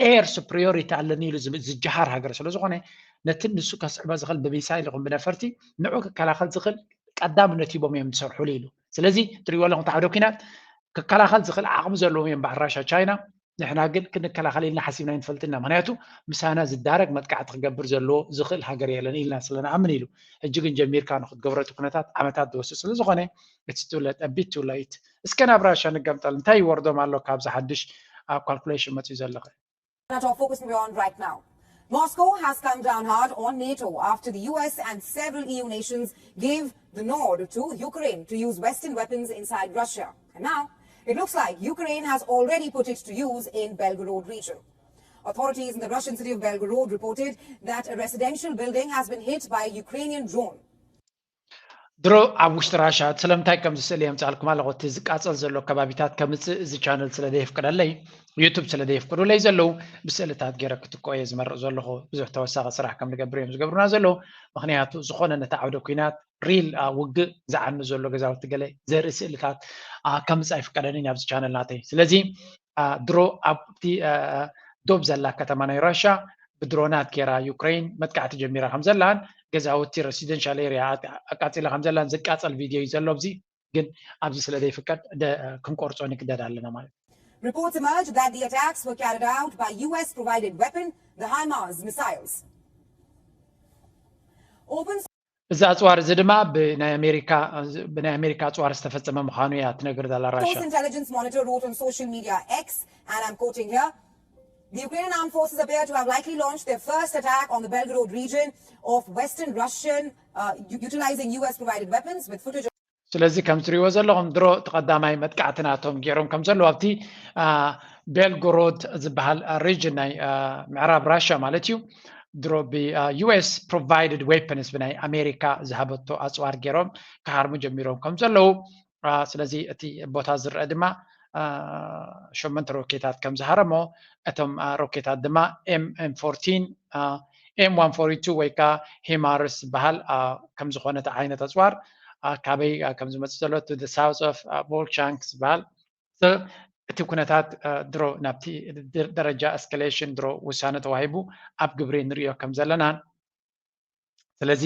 ኤር ሱፕሪዮሪቲ ኣለኒ ኢሉ ዝብ- ዝጀሃር ሃገር ስለ ዝኾነ ነቲ ንሱ ከስዕቦ ዝኽእል ብሚሳይል ይኹን ብነፈርቲ ንዑ ክከላኸል ዝኽእል ቀዳምነት ሂቦም እዮም ዝሰርሑሉ ኢሉ። ስለዚ ትሪእዎ ኣለኹም እቲ ዓውደ ኲናት ክከላኸል ዝኽእል ዓቕሚ ዘለዎም እዮም በዓል ራሻ ቻይና። ንሕና ግን ክንከላኸል ኢልና ሓሲብና ኣይንፈልጥና። ምክንያቱ ምሳና ዝዳረግ መጥቃዕቲ ክገብር ዘለዎ ዝኽእል ሃገር የለን ኢልና ስለ ንኣምን ኢሉ። ሕጂ ግን ጀሚርካ ንክትገብሮ እቲ ኩነታት ዓመታት ዝወስድ ስለ ዝኾነ it's too late, a bit too late። እስከ ናብ ራሻ ንገምጠል። እንታይ ይወርዶም ኣሎ ካብዚ ሓድሽ ኣብ ካልኩሌሽን መፅዩ ዘለኸ? Our focus will be on right now. Moscow has come down hard on NATO after the U S and several E U nations gave the nod to Ukraine to use Western weapons inside Russia. And now, it looks like Ukraine has already put it to use in Belgorod region. Authorities in the Russian city of Belgorod reported that a residential building has been hit by a Ukrainian drone. ድሮ ኣብ ውሽጢ ራሻ ስለምንታይ ከም ዝስእል የምፃልኩም ኣለኹ። እቲ ዝቃፀል ዘሎ ከባቢታት ከምፅእ እዚ ቻነል ስለ ዘየፍቅደለይ፣ ዩቱብ ስለ ዘየፍቅዱለይ ዘለዉ ብስእልታት ገይረ ክትኮ እየ ዝመርእ ዘለኹ። ብዙሕ ተወሳኺ ስራሕ ከም ንገብር እዮም ዝገብሩና ዘለዉ። ምክንያቱ ዝኾነ ነቲ ዓውደ ኲናት ሪል ውግእ ዝዓኑ ዘሎ ገዛውቲ ገለ ዘርኢ ስእልታት ከምፅእ ኣይፍቀደንን ኣብዚ ቻነል ናተይ። ስለዚ ድሮ ኣብቲ ዶብ ዘላ ከተማ ናይ ራሻ ብድሮናት ገይራ ዩክሬን መጥቃዕቲ ጀሚራ ከም ዘላን ገዛውቲ ሬሲደንሻል ኤሪያ ኣቃፂላ ከም ዘላን ዝቃፀል ቪድዮ እዩ ዘሎ። ኣብዚ ግን ኣብዚ ስለ ዘይፍቀድ ክንቆርፆ ንግደድ ኣለና ማለት እዩ። Reports emerge that the attacks were carried out by U S provided weapon, the HIMARS missiles. Open እዚ ኣፅዋር እዚ ድማ ብናይ ኣሜሪካ ብናይ ኣሜሪካ ኣፅዋር ዝተፈፀመ ምዃኑ እያ ትነግር ዘላ ራሻ። Source intelligence monitor wrote on social media X, and I'm quoting here, the Ukrainian armed forces appear to have likely launched their first attack on the Belgorod region of western Russian, uh, u- utilizing U S provided weapons with footage of ስለዚ ከም ትሪእዎ ዘለኹም ድሮ እቲ ቀዳማይ መጥቃዕቲ ናቶም ገይሮም ከም ዘለዉ ኣብቲ ቤልጎሮድ ዝበሃል ሪጅን ናይ ምዕራብ ራሽያ ማለት እዩ። ድሮ ብ U S provided weapons ብናይ ኣሜሪካ ዝሃበቶ ኣፅዋር ገይሮም ክሃርሙ ጀሚሮም ከም ዘለዉ። ስለዚ እቲ ቦታ ዝረአ ድማ ሸመንተ ሮኬታት ከም ዝሃረሞ፣ እቶም ሮኬታት ድማ M M fourteen M one forty two ወይ ከዓ ሂማርስ ዝበሃል ከም ዝኾነ እቲ ዓይነት ኣፅዋር ካበይ ከም ዝመፅእ ዘሎ to the south of Volchansk ዝበሃል እቲ ኩነታት ድሮ ናብቲ ደረጃ ኤስካሌሽን ድሮ ውሳነ ተዋሂቡ ኣብ ግብሪ ንሪኦ ከም ዘለናን ስለዚ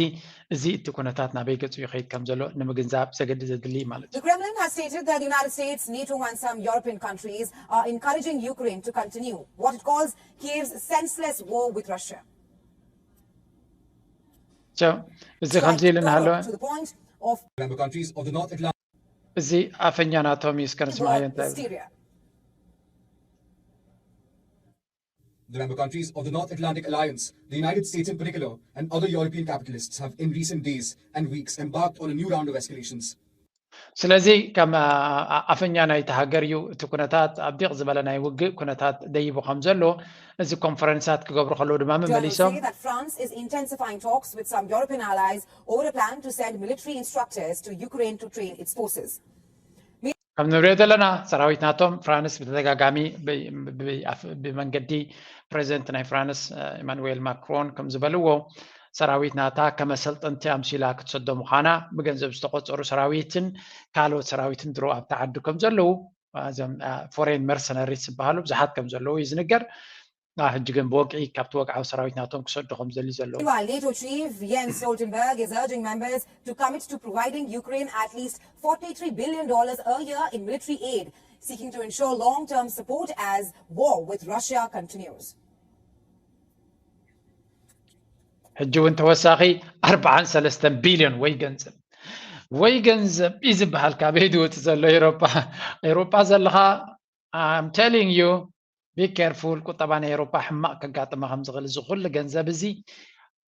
እዚ እቲ ኩነታት ናበይ ገፁ ይኸይድ ከም ዘሎ ንምግንዛብ ዘገድድ ዘድሊ እዩ ማለት እዩ። The Kremlin has stated that the United States, NATO, and some European countries are encouraging Ukraine to continue what it calls Kiev's senseless war with Russia. So እዚ ከምዚ ኢሉ እናሃለወ To the point of member countries of the North Atlantic. እዚ ኣፈኛ ናቶም እዩ እስከ ንስማዓዮ እንታይ hysteria. The member countries of the North Atlantic Alliance, the United States in particular, and other European capitalists have in recent days and weeks embarked on a new round of escalations. ስለዚ ከም ኣፈኛ ናይቲ ሃገር እዩ እቲ ኩነታት ኣብ ዲቕ ዝበለ ናይ ውግእ ኩነታት ደይቡ ከም ዘሎ እዚ ኮንፈረንሳት ክገብሩ ከለዉ ድማ መመሊሶም France is intensifying talks with some European allies over a plan to send military instructors to Ukraine to train its forces. ከም ንሪኦ ዘለና ሰራዊት ናቶም ፍራንስ ብተደጋጋሚ ብመንገዲ ፕሬዚደንት ናይ ፍራንስ ኢማኑዌል ማክሮን ከም ዝበልዎ ሰራዊት ናታ ከመሰልጠንቲ ኣምሲላ ክትሰዶ ምዃና ብገንዘብ ዝተቆፀሩ ሰራዊትን ካልኦት ሰራዊትን ድሮ ኣብቲ ዓዲ ከም ዘለዉ እዞም ፎሬን መርሰነሪስ ዝበሃሉ ብዙሓት ከም ዘለዉ እዩ ዝንገር። ሕጂ ግን ብወግዒ ካብቲ ወግዓዊ ሰራዊት ናቶም ክሰዱ ከም ዝደሊ ዘለዉ Meanwhile, NATO chief Jens Stoltenberg is urging members to commit to providing Ukraine at least forty-three billion dollars a year in military aid, seeking to ensure long-term support as war with Russia continues. ሕጂ እውን ተወሳኺ ኣርባዓን ሰለስተን ቢልዮን ወይ ገንዘብ ወይ ገንዘብ እዩ ዝበሃል ካበይ ድወፅ ዘሎ ኤሮጳ ኤሮጳ ዘለኻ I'm telling you be careful ቁጠባ ናይ ኤሮጳ ሕማቕ ከጋጥማ ከም ዝኽእል እዚ ኩሉ ገንዘብ እዚ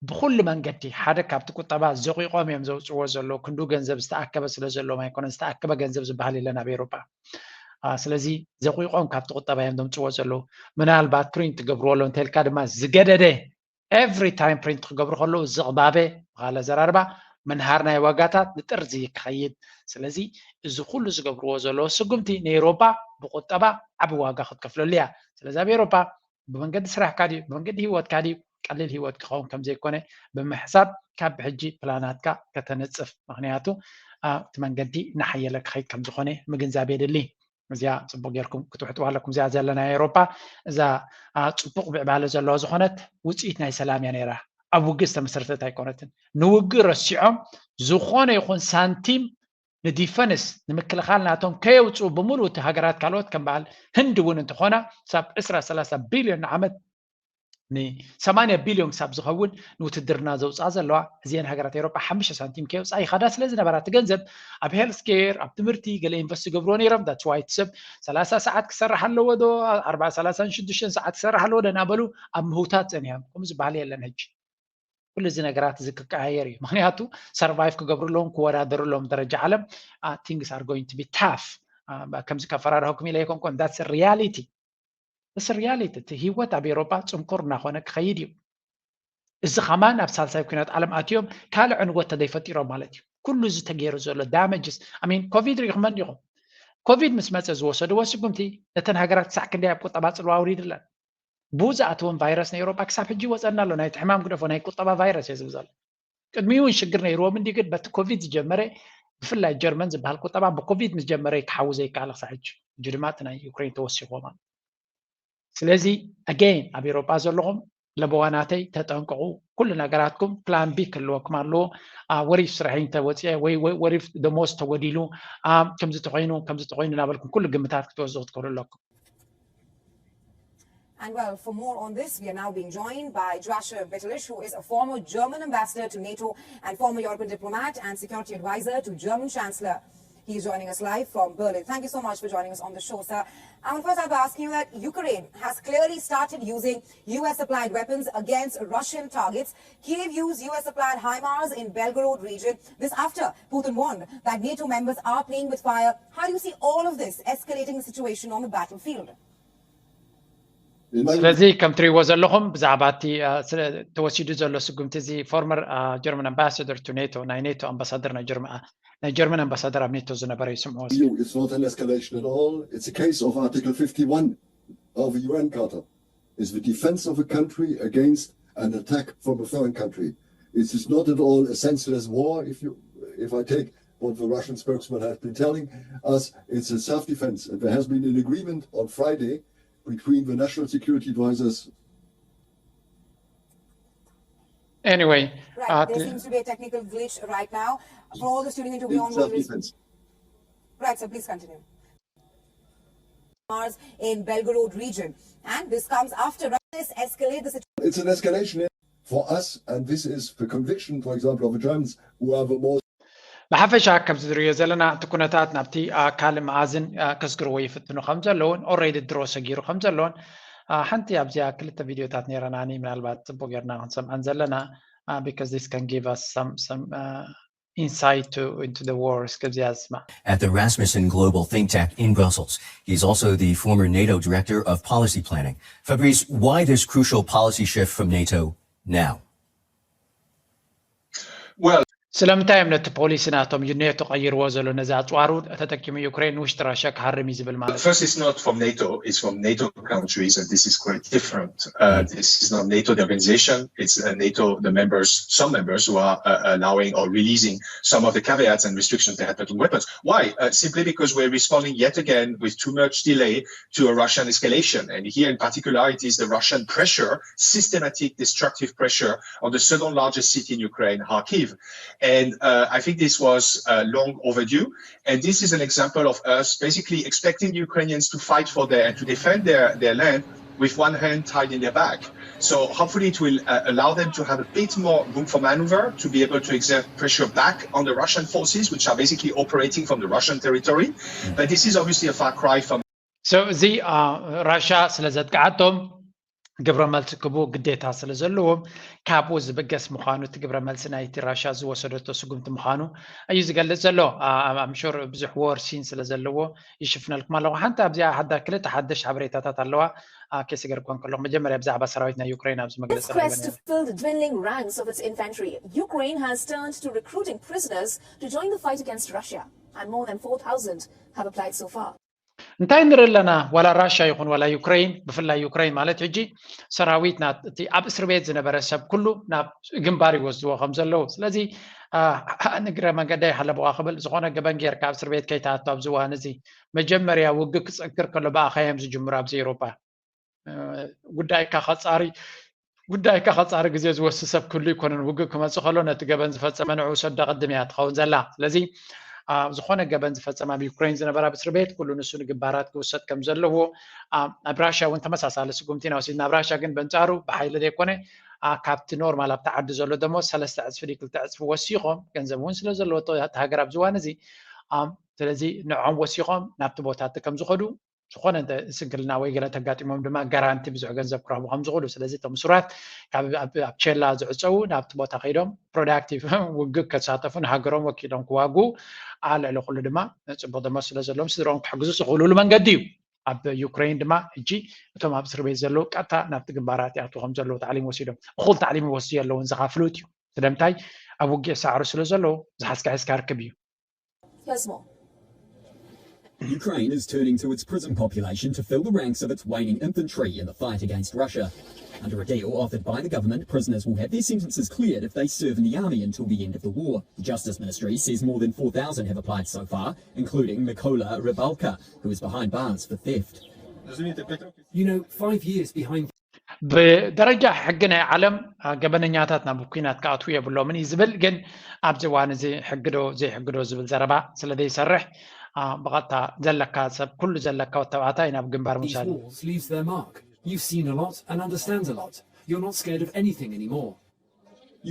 ብኩሉ መንገዲ ሓደ ካብቲ ቁጠባ ዘቂቆም እዮም ዘውፅዎ ዘለዉ ክንዱ ገንዘብ ዝተኣከበ ስለ ዘለዎም ኣይኮነን ዝተኣከበ ገንዘብ ዝበሃል የለን ኣብ ኤሮጳ ስለዚ ዘቂቆም ካብቲ ቁጠባ እዮም ዘምፅዎ ዘለዉ ምናልባት ፕሪንት ትገብርዎ ኣሎ እንተልካ ድማ ዝገደደ every time ፕሪንት ክገብሩ ከለዉ ዝቕባበ ብካለ ዘራርባ ምንሃር ናይ ዋጋታት ንጥርዚ ክኸይድ ስለዚ እዚ ኩሉ ዝገብርዎ ዘለዉ ስጉምቲ ንኤሮፓ ብቁጠባ ዓቢ ዋጋ ክትከፍለሉ እያ ስለዚ ኣብ ኤሮፓ ብመንገዲ ስራሕካ ድዩ ብመንገዲ ህይወትካ ድዩ ቀሊል ህይወት ክኸውን ከም ዘይኮነ ብምሕሳብ ካብ ብሕጂ ፕላናትካ ከተነፅፍ ምክንያቱ እቲ መንገዲ እናሓየለ ክኸይድ ከም ዝኾነ ምግንዛብ የድሊ እዚኣ ፅቡቅ ጌርኩም ክትውሕጥዋ ኣለኩም እዚኣ ዘለና ኤሮፓ እዛ ፅቡቅ ምዕባለ ዘለዋ ዝኾነት ውፅኢት ናይ ሰላም እያ ነይራ ኣብ ውግእ ዝተመሰረተት ኣይኮነትን ንውግእ ረሲዖም ዝኾነ ይኹን ሳንቲም ንዲፈንስ ንምክልኻል ናቶም ከየውፅኡ ብምሉእ እቲ ሃገራት ካልኦት ከም በዓል ህንዲ እውን እንተኾና ሳብ ዕስራ ሰላሳ ቢልዮን ንዓመት ን80 ቢልዮን ክሳብ ዝኸውን ንውትድርና ዘውፅኣ ዘለዋ እዚአን ሃገራት ኤሮጳ ሓሙሽተ ሳንቲም ከየውፅኣ ይኸዳ ስለ ዝነበራ እቲ ገንዘብ ኣብ ሄልት ኬር ኣብ ትምህርቲ ገለ ኢንቨስት ይገብርዎ ነይሮም that's why እቲ ሰብ ሰላሳ ሰዓት ክሰርሕ ኣለዎ ዶ ኣርባ ሰላሳን ሽዱሽተን ሰዓት ክሰርሕ ኣለዎ ዶ እናበሉ ኣብ ምህውታት ፀኒሖም ከምኡ ዝበሃል የለን ሕጂ ኩሉ እዚ ነገራት እዚ ክቀያየር እዩ ምክንያቱ ሰርቫይቭ ክገብሩ ኣለዎም ክወዳደሩ ኣለዎም ደረጃ ዓለም things are going to be tough ከምዚ ከፈራርሀኩም ኢለ ኣይኮንኮን that's reality እዚ ሪያሊቲ እቲ ህይወት ኣብ ኤሮጳ ጽንኩር እናኾነ ክኸይድ እዩ እዚ ኸማን ኣብ ሳልሳይ ኩናት ዓለም ኣትዮም ካልእ ዕንወት ተደይፈጢሮም ማለት እዩ ኩሉ እዚ ተገይሩ ዘሎ ዳመጅስ ኣሚን ኮቪድ ሪኢኹመን ዲኹም ኮቪድ ምስ መፀ ዝወሰድዎ ስጉምቲ ነተን ሃገራት ክሳዕ ክንደይ ኣብ ቁጠባ ፅልዋ ኣውሪድለን ብኡ ዝኣተወን ቫይረስ ንኤሮጳ ክሳብ ሕጂ ይወፀና ኣሎ ናይቲ ሕማም ግደፎ ናይ ቁጠባ ቫይረስ እየ ዝብል ዘሎ ቅድሚኡ እውን ሽግር ነይርዎም እንዲ ግን በቲ ኮቪድ ዝጀመረ ብፍላይ ጀርመን ዝበሃል ቁጠባ ብኮቪድ ምስ ጀመረ ክሓዊ ዘይከኣለ ክሳብ ሕጂ ሕጂ ድማ እቲ ናይ ዩክሬን ተወሲኽዎም ኣሎ ስለዚ ኣገይን ኣብ ኤሮጳ ዘለኹም ለበዋናተይ ተጠንቀቑ ኩሉ ነገራትኩም ፕላን ቢ ክህልወኩም ኣለዎ ወሪፍ ስራሐይ እንተወፅአ ወይ ወሪፍ ደሞዝ ተወዲሉ ከምዚ ተኮይኑ ከምዚ ተኮይኑ እናበልኩም ኩሉ ግምታት ክትወስዱ ክትክእሉ ኣለኩም And well, for more on this, we are now being joined by Joachim Bitterlich, who is a former German ambassador to NATO and former European diplomat and security advisor to German Chancellor. He's joining us live from Berlin. Thank you so much for joining us on the show, sir. And first, I'll be asking you that Ukraine has clearly started using U S supplied weapons against Russian targets. Kiev used U S supplied HIMARS in Belgorod region. This after Putin warned that NATO members are playing with fire. How do you see all of this escalating the situation on the battlefield? ስለዚ ከም ትሪእዎ ዘለኹም ብዛዕባ እቲ ተወሲዱ ዘሎ ስጉምቲ እዚ former German ambassador to NATO ናይ ኔቶ ኣምባሳደር ናይ ጀርመን ኣምባሳደር ኣብ ኔቶ ዝነበረ ይስምዖ It's not an escalation at all. It's a case of Article fifty-one of the U N Charter. It's the defense of a country against an attack from a foreign country. It is not at all a senseless war. If you, if I take what the Russian spokesman has been telling us, it's a self-defense. And there has been an agreement on Friday between the national security advisors. Anyway, right. Uh, there seems to be a technical glitch right now. For all those tuning into, we on self-defense. Right, so please continue. In Belgorod region, and this comes after this escalate the situation. It's an escalation for us, and this is the conviction, for example, of the Germans, who are the most ብሓፈሻ ከምዚ ዝሪዮ ዘለና እቲ ኩነታት ናብቲ ካልእ መኣዝን ከስግርዎ ይፍትኑ ከም ዘለውን ኦሬዲ ድሮ ሰጊሩ ከም ዘለውን ሓንቲ ኣብዚኣ ክልተ ቪድዮታት ነይረናኒ፣ ምናልባት ጽቡቅ ጌርና ክንሰምዐን ዘለና፣ because this can give us some some insight to into the war። እስከ ኣብዚኣ ዝስማዕ። At the Rasmussen Global Think Tank in Brussels. He's also the former NATO director of policy planning. Fabrice, why this crucial policy shift from NATO now? ስለምንታይ እዮም ነቲ ፖሊሲ ናቶም ዩኔቶ ቀይርዎ ዘሎ? ነዚ ኣፅዋሩ ተጠቂሙ ዩክሬን ንውሽጢ ራሽያ ክሃርም እዩ ዝብል ማለት እዩ። First, it's not from NATO, it's from NATO countries, and this is quite different. Uh, this is not NATO, the organization, it's uh, NATO, the members, some members who are uh, allowing or releasing some of the caveats and restrictions they had put on weapons. Why? Uh, simply because we're responding yet again with too much delay to a Russian escalation. And here in particular, it is the Russian pressure, systematic destructive pressure on the second largest city in Ukraine, Kharkiv. And uh, I think this was uh, long overdue. And this is an example of us basically expecting the Ukrainians to fight for their and to defend their, their land with one hand tied in their back. So hopefully it will uh, allow them to have a bit more room for maneuver to be able to exert pressure back on the Russian forces, which are basically operating from the Russian territory. But this is obviously a far cry from So እዚ ራሻ ስለ ዘጥቃዓቶም ግብረ መልሲ ክቡ ግዴታ ስለ ዘለዎም ካብኡ ዝብገስ ምዃኑ እቲ ግብረ መልሲ ናይቲ ራሻ ዝወሰደቶ ስጉምቲ ምዃኑ እዩ ዝገልጽ ዘሎ። ኣምሹር ብዙሕ ወር ሲን ስለ ዘለዎ ይሽፍነልኩም ኣለኹ። ሓንቲ ኣብዚኣ ሓዳ ክልተ ሓደሽ ሓበሬታታት ኣለዋ ኬስገርኮን ከለኹ መጀመርያ ብዛዕባ ሰራዊት ናይ ዩክሬን ኣብዚ መግለፂ This quest to fill the dwindling ranks of its infantry, Ukraine has turned to recruiting prisoners to join the fight against Russia. And more than four thousand have applied so far. እንታይ ንርኢ ኣለና? ዋላ ራሻ ይኹን ዋላ ዩክሬን፣ ብፍላይ ዩክሬን ማለት ሕጂ ሰራዊት ናት እቲ ኣብ እስር ቤት ዝነበረ ሰብ ኩሉ ናብ ግንባር ይወስድዎ ከም ዘለዉ። ስለዚ ንግረ መንገደይ ሓለቦዋ ክብል ዝኾነ ገበን ጌርካ ኣብ እስር ቤት ከይትኣቱ ኣብዚ እዋን እዚ መጀመርያ ውግእ ክፀክር ከሎ ብኣኻ እዮም ዝጅምሩ ኣብዚ ኤውሮጳ። ጉዳይካ ከፃሪ ጉዳይካ ከፃሪ ግዜ ዝወስድ ሰብ ክህሉ ኣይኮነን። ውግእ ክመፅእ ከሎ ነቲ ገበን ዝፈፀመ ንዕኡ ሰዶ ቅድም እያ ትኸውን ዘላ። ስለዚ ዝኾነ ገበን ዝፈፀመ ኣብ ዩክሬን ዝነበረ ኣብ እስር ቤት ኩሉ ንሱ ንግንባራት ክውሰድ ከም ዘለዎ ኣብ ራሽያ እውን ተመሳሳሊ ስጉምቲ ኢና ወሲድና። ኣብ ራሽያ ግን በንፃሩ ብሓይሊ ዘይኮነ ካብቲ ኖርማል ኣብቲ ዓዲ ዘሎ ደሞ ሰለስተ ዕፅፊ ድዩ ክልተ ዕፅፊ ወሲኾም ገንዘብ እውን ስለ ዘለዎ እቲ ሃገር ኣብዚ እዋን እዚ ስለዚ ንዖም ወሲኾም ናብቲ ቦታ እቲ ከም ዝኸዱ ዝኾነ ስንክልና ወይ ገለ ተጋጢሞም ድማ ጋራንቲ ብዙሕ ገንዘብ ክረኽቡ ከም ዝኽእሉ። ስለዚ እቶም እሱራት ካብ ኣብ ቸላ ዝዕፀዉ ናብቲ ቦታ ከይዶም ፕሮዳክቲቭ ውግእ ከሳተፉ ንሃገሮም ወኪሎም ክዋግኡ ኣልዕሊ ኩሉ ድማ ፅቡቅ ደሞዝ ስለ ዘለዎም ስድርኦም ክሕግዙ ዝኽእሉሉ መንገዲ እዩ። ኣብ ዩክሬን ድማ ሕጂ እቶም ኣብ እስር ቤት ዘለዉ ቀጥታ ናብቲ ግንባራት ይኣትዉ ከም ዘለዉ ታዕሊም ወሲዶም እኹል ታዕሊም ይወስዱ ኣለዉ ዝኻ ፍሉጥ እዩ። ስለምንታይ ኣብ ውግእ ይሰዓሩ ስለ ዘለዉ ዝሓዝካ ሒዝካ ርክብ እዩ። Here's more. Ukraine is turning to its prison population to fill the ranks of its waning infantry in the fight against Russia. Under a deal offered by the government, prisoners will have their sentences cleared if they serve in the army until the end of the war. The Justice Ministry says more than four thousand have applied so far, including Mykola Rybalka, who is behind bars for theft. You know, five years behind ብደረጃ ሕጊ ናይ ዓለም ገበነኛታት ናብ ኩናት ክኣትዉ የብሎምን እዩ ዝብል። ግን ኣብዚ እዋን እዚ ሕጊ ዶ ዘይሕጊ ዶ ዝብል ዘረባ ስለ ዘይሰርሕ ብቐጥታ ዘለካ ሰብ ኩሉ ዘለካ ወተባዕታይ ናብ ግንባር these ምውሳድ እዩ። walls leaves their mark. You've seen a lot and understand a lot. You're not scared of anything anymore.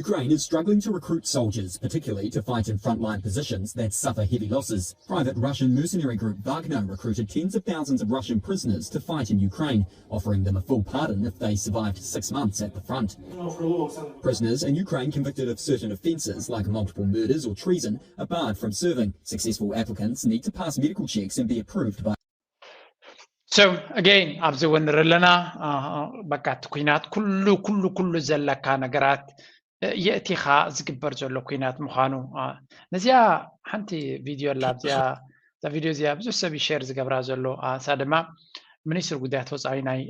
Ukraine is struggling to recruit soldiers, particularly to fight in frontline positions that suffer heavy losses. Private Russian mercenary group Wagner recruited tens of thousands of Russian prisoners to fight in Ukraine, offering them a full pardon if they survived six months at the front. Prisoners in Ukraine convicted of certain offences like multiple murders or treason are barred from serving. Successful applicants need to pass medical checks and be approved by So again ኣብዚ እውን ንርኢ ኣለና በቃ እቲ ኩናት ኩሉ ኩሉ ኩሉ ዘለካ ነገራት የእቲኻ ዝግበር ዘሎ ኩናት ምዃኑ። ነዚኣ ሓንቲ ቪድዮ ኣላ ኣብዚኣ እዛ ቪድዮ እዚኣ ብዙሕ ሰብ ሸር ዝገብራ ዘሎ እሳ ድማ ሚኒስትር ጉዳያት ወፃኢ ናይ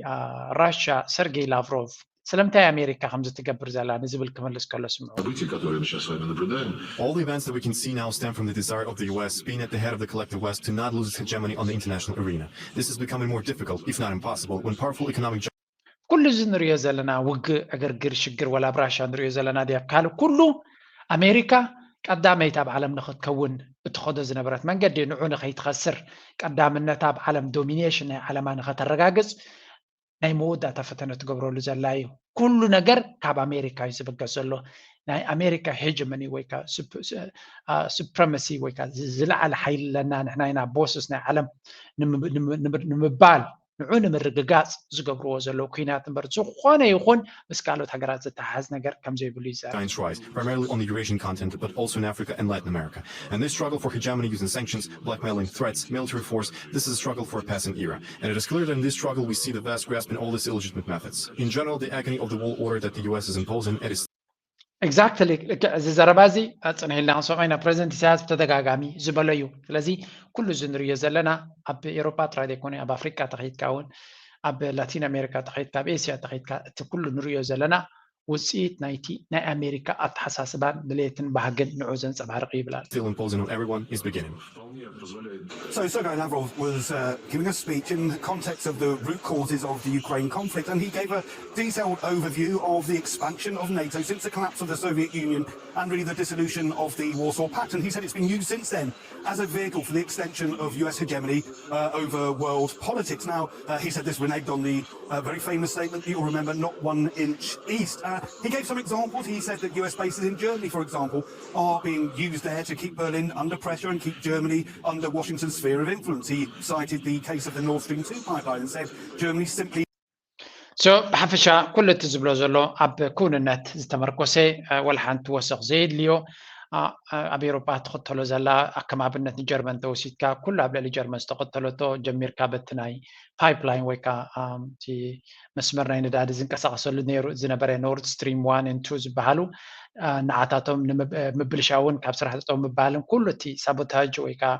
ራሻ ሰርጌይ ላቭሮቭ ስለምንታይ ኣሜሪካ ከምዚ ትገብር ዘላ ንዝብል ክመልስ ከሎ ስምዑ። События, которые мы сейчас с вами наблюдаем, All the events that we can see now stem from the desire of the U S, being at the head of the collective West, to not lose its hegemony on the international arena. This is becoming more difficult, if not impossible, when powerful economic ኩሉ እዚ ንሪኦ ዘለና ውግእ ዕግርግር ሽግር ወላ ኣብ ራሻ ንሪኦ ዘለና ድያ ካልእ ኩሉ ኣሜሪካ ቀዳመይቲ ኣብ ዓለም ንክትከውን እትኸዶ ዝነበረት መንገዲ ንዑ ንኸይትኸስር ቀዳምነታ ኣብ ዓለም ዶሚኔሽን ናይ ዓለማ ንኸተረጋግፅ ናይ መወዳእታ ፈተነ ትገብረሉ ዘላ እዩ። ኩሉ ነገር ካብ ኣሜሪካ እዩ ዝብገስ ዘሎ። ናይ ኣሜሪካ ሄጀመኒ ወይ ከዓ ሱፕረመሲ ወይ ከዓ ዝለዓለ ሓይሊ ኣለና ንሕና ኢና ቦስስ ናይ ዓለም ንምባል ንዑ ንምርግጋፅ ዝገብርዎ ዘለዉ ኩናት እምበር ዝኾነ ይኹን ምስ ካልኦት ሃገራት ዝተሓሓዝ ነገር ከም ዘይብሉ ይዛረብ። China's rise, primarily on the Eurasian continent, but also in Africa and Latin America. And this struggle for hegemony using sanctions, blackmailing, threats, military force, this is a struggle for a passing era. And it is clear that in this struggle we see the West grasping all these illegitimate methods. In general, the agony of the world order that the U S is imposing, it is Exactly. ልክዕ እዚ ዘረባ እዚ ኣፅንሒልና ክንሰምዖ ኢና። ፕሬዚደንት ኢሳያስ ብተደጋጋሚ ዝበሎ እዩ። ስለዚ ኩሉ እዚ ንሪኦ ዘለና ኣብ ኤሮፓ ጥራይ ዘይኮነ ኣብ ኣፍሪቃ ተኸይድካ እውን ኣብ ላቲን ኣሜሪካ ተኸይድካ ኣብ ኤስያ ተኸይድካ እቲ ኩሉ ንሪኦ ዘለና ውፅኢት ናይቲ ናይ ኣሜሪካ ኣተሓሳስባን ድሌትን ባህግን ንዑ ዘንፀባርቕ እዩ ይብል ኣሎ። still imposing on everyone is beginning. So Sergei Lavrov was uh, giving a speech in the context of the root causes of the Ukraine conflict, and he gave a detailed overview of the expansion of NATO since the collapse of the Soviet Union and really the dissolution of the Warsaw Pact. And he said it's been used since then as a vehicle for the extension of U S hegemony uh, over world politics. Now, uh, he said this reneged on the uh, very famous statement that you'll remember, "Not one inch east." Uh, he gave some examples. He said that U S bases in Germany, for example, are being used there to keep Berlin under pressure and keep Germany under Washington's sphere of influence. He cited the case of the Nord Stream two pipeline and said Germany simply So ብሓፈሻ ኩሉ እቲ ዝብሎ ዘሎ ኣብ ክውንነት ዝተመርኮሰ፣ እ፣ ወላ ሓንቲ ወሰኽ ዘየድልዮ፣ እ፣ እ፣ ኣብ ኤውሮጳ ትኽተሎ ዘላ ኣከማብነት ንጀርመን ተወሲድካ ኩሉ ኣብ ልዕሊ ጀርመን ዝተኸተለቶ ጀሚርካ በቲ ናይ ፓይፕላይን ወይ ከዓ፣ ኣም፣ እቲ መስመር ናይ ነዳዲ ዝንቀሳቐሰሉ ነይሩ ዝነበረ ኖርድ ስትሪም ዋን ኤንድ ቱ ዝበሃሉ፣ እ፣ ንዓታቶም ንምብ-፣ እ፣ ምብልሻውን ካብ ስራሕ ጠጠው ምባልን ኩሉ እቲ ሳቦታጅ ወይ ከዓ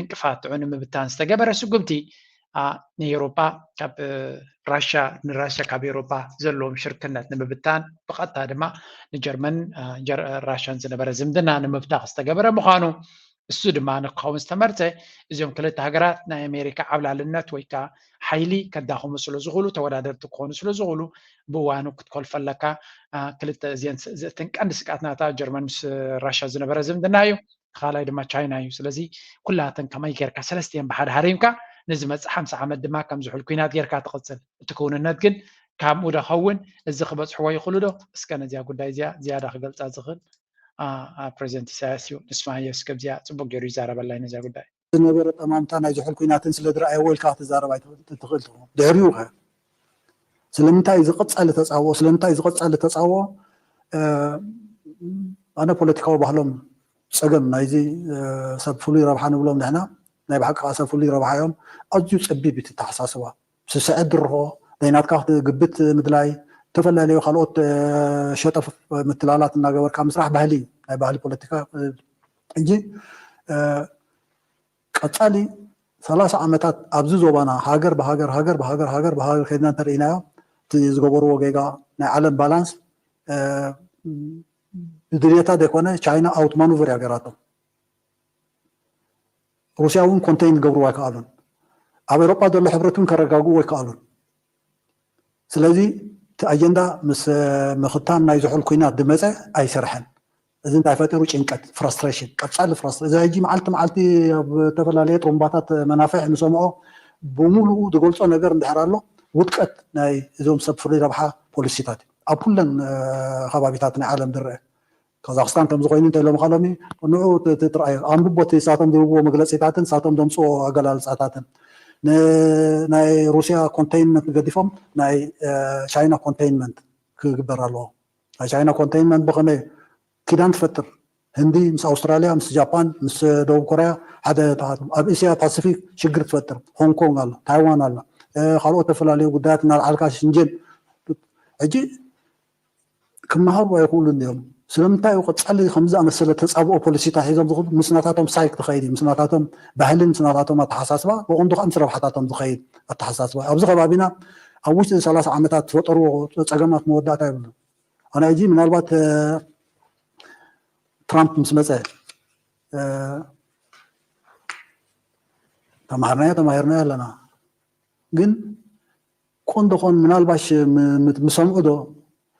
ዕንቅፋት ንዑ ንምብታን ዝተገበረ ስጉምቲ፣ አ፣ ንኤውሮጳ ካብ፣ እ፣ ራሻ ንራሻ ካብ ኤውሮጳ ዘለዎም ሽርክነት ንምብታን ብቐጥታ ድማ ንጀርመን፣ እ፣ ጀር-፣ ራሻን ዝነበረ ዝምድና ንምብታኽ ዝተገበረ ምዃኑ እሱ ድማ ንክኸውን ዝተመርጸ እዚኦም ክልተ ሃገራት ናይ ኣሜሪካ ዓብላልነት ወይ ከዓ ሓይሊ ከዳኽሙ ስለ ዝኽእሉ ተወዳደርቲ ክኾኑ ስለ ዝኽእሉ ብእዋኑ ክትኮልፈለካ፣ አ፣ ክልተ እዚአን ስ-፣ እተን ቀንዲ ስግኣት ናታ ጀርመን ምስ ራሻ ዝነበረ ዝምድና እዩ። ካልኣይ ድማ ቻይና እዩ። ስለዚ ኩላተን ከመይ ጌርካ ሰለስቲአን ብሓደ ሃሪምካ ንዝመፅእ ሓምሳ ዓመት ድማ ከም ዝሑል ኩናት ጌርካ ትቕፅል። እቲ ክውንነት ግን ካብ ምኡ ዶ ኸውን እዚ ክበፅሕዎ ይኽእሉ ዶ? እስከ ነዚኣ ጉዳይ እዚኣ ዝያዳ ክገልፃ ዝኽእል፣ አ፣ አ፣ ፕሬዚደንት ኢሳያስ እዩ። ንስማዮ እስከ ብዚኣ ፅቡቅ ገይሩ ይዛረበላ እዩ ነዚኣ ጉዳይ። ዝነበረ ጠማምታ ናይ ዝሑል ኩናትን ስለ ዝረኣየዎ ኢልካ ክትዛረብ ኣይትኽእል ትኽእል ትኸውን። ድሕሪኡ ከ ስለምንታይ እዚ ቀጻሊ ተጻብኦ ስለምንታይ እዚ ቀጻሊ ተጻብኦ እ፣ ኣነ ፖለቲካዊ ባህሎም ጸገም ናይዚ እ፣ ሰብ ፍሉይ ረብሓ ንብሎም ንሕና ናይ ብሓቂ ከዓ ሰብ ፍሉይ ረብሓ እዮም። ኣዝዩ ጸቢብ እዩ እቲ ኣተሓሳስባ። ስስዐ ድርኾ ናይ ናትካ ግብት ምድላይ ዝተፈላለዩ ካልኦት እ፣ ሸጠፍ ምትላላት እናገበርካ ምስራሕ ባህሊ እዩ ናይ ባህሊ ፖለቲካ እ፣ ሕጂ እ፣ ቀጻሊ ሰላሳ ዓመታት ኣብዚ ዞባና ሃገር ብሃገር ሃገር ብሃገር ሃገር ብሃገር ከይድና እንተርኢናዮ እቲ ዝገበርዎ ጌጋ ናይ ዓለም ባላንስ እ፣ ብድልየታ ዘይኮነ ቻይና ኣውት ማኑቨር እያ ገይራቶም። ሩስያ እውን ኮንቴን ክገብርዎ ኣይከኣሉን። ኣብ ኤሮጳ ዘሎ ሕብረት እውን ከረጋግኡ ኣይከኣሉን። ስለዚ እቲ ኣጀንዳ ምስ ምኽታም ናይ ዝሑል ኩናት ዝመፀ ኣይሰርሐን። እዚ እንታይ ፈጢሩ? ጭንቀት፣ ፍራስትሬሽን፣ ቀፃሊ ፍራስትሬሽን። እዚ ሕጂ መዓልቲ መዓልቲ ኣብ ዝተፈላለየ ጥሩምባታት መናፍሕ ንሰምዖ ብምሉኡ ዝገልፆ ነገር እንድሕር ኣሎ ውድቀት ናይ እዞም ሰብ ፍሉይ ረብሓ ፖሊሲታት እዩ ኣብ ኩለን እ፣ ከባቢታት ናይ ዓለም ዝረአ። ካዛክስታን ከምዚ ኮይኑ እንተ ኢሎም ካሎሚ ንዑ ት- ት- ትርኣዮ ኣንብቦ እቲ ንሳቶም ዝህብዎ መግለፂታትን ንሳቶም ዘምፅኦ ኣገላልፃታትን ን- ናይ ሩስያ ኮንቴይንመንት ገዲፎም ናይ እ፣ ቻይና ኮንቴይንመንት ክግበር ኣለዎ። ናይ ቻይና ኮንቴይንመንት ብኸመይ ኪዳን ትፈጥር? ህንዲ ምስ ኣውስትራልያ ምስ ጃፓን ምስ ደቡብ ኮርያ ሓደ ተኣትም ኣብ እስያ ፓሲፊክ ሽግር ትፈጥር። ሆንግ ኮንግ ኣሎ፣ ታይዋን ኣሎ፣ እ፣ ካልኦት ዝተፈላለዩ ጉዳያት እናልዓልካ ሽንጀን ሕጂ ክመሃሩ ኣይኽእሉን እዮም። ስለምንታይ እዩ ቀጻሊ ከምዚ ዝኣመሰለ ተጻብኦ ፖሊሲታት ሒዞም ዝኸዱ? ምስ ናታቶም ሳይክ ትኸይድ እዩ፣ ምስ ናታቶም ባህልን ምስ ናታቶም ኣተሓሳስባ ብቐንዱ ከዓ ምስ ረብሓታቶም ዝኸይድ ኣተሓሳስባ እዩ። ኣብዚ ከባቢና ኣብ ውሽጢ ሰላሳ ዓመታት ዝፈጠርዎ ጸገማት መወዳእታ የብሉን። ኣነ ሕጂ ምናልባት እ፣ ትራምፕ ምስ መጸ እ፣ ተማሃርናዮ ተማሂርናዮ ኣለና ግን ኮን ዶ ኾን ምናልባሽ ም- ም- ምሰምዑ ዶ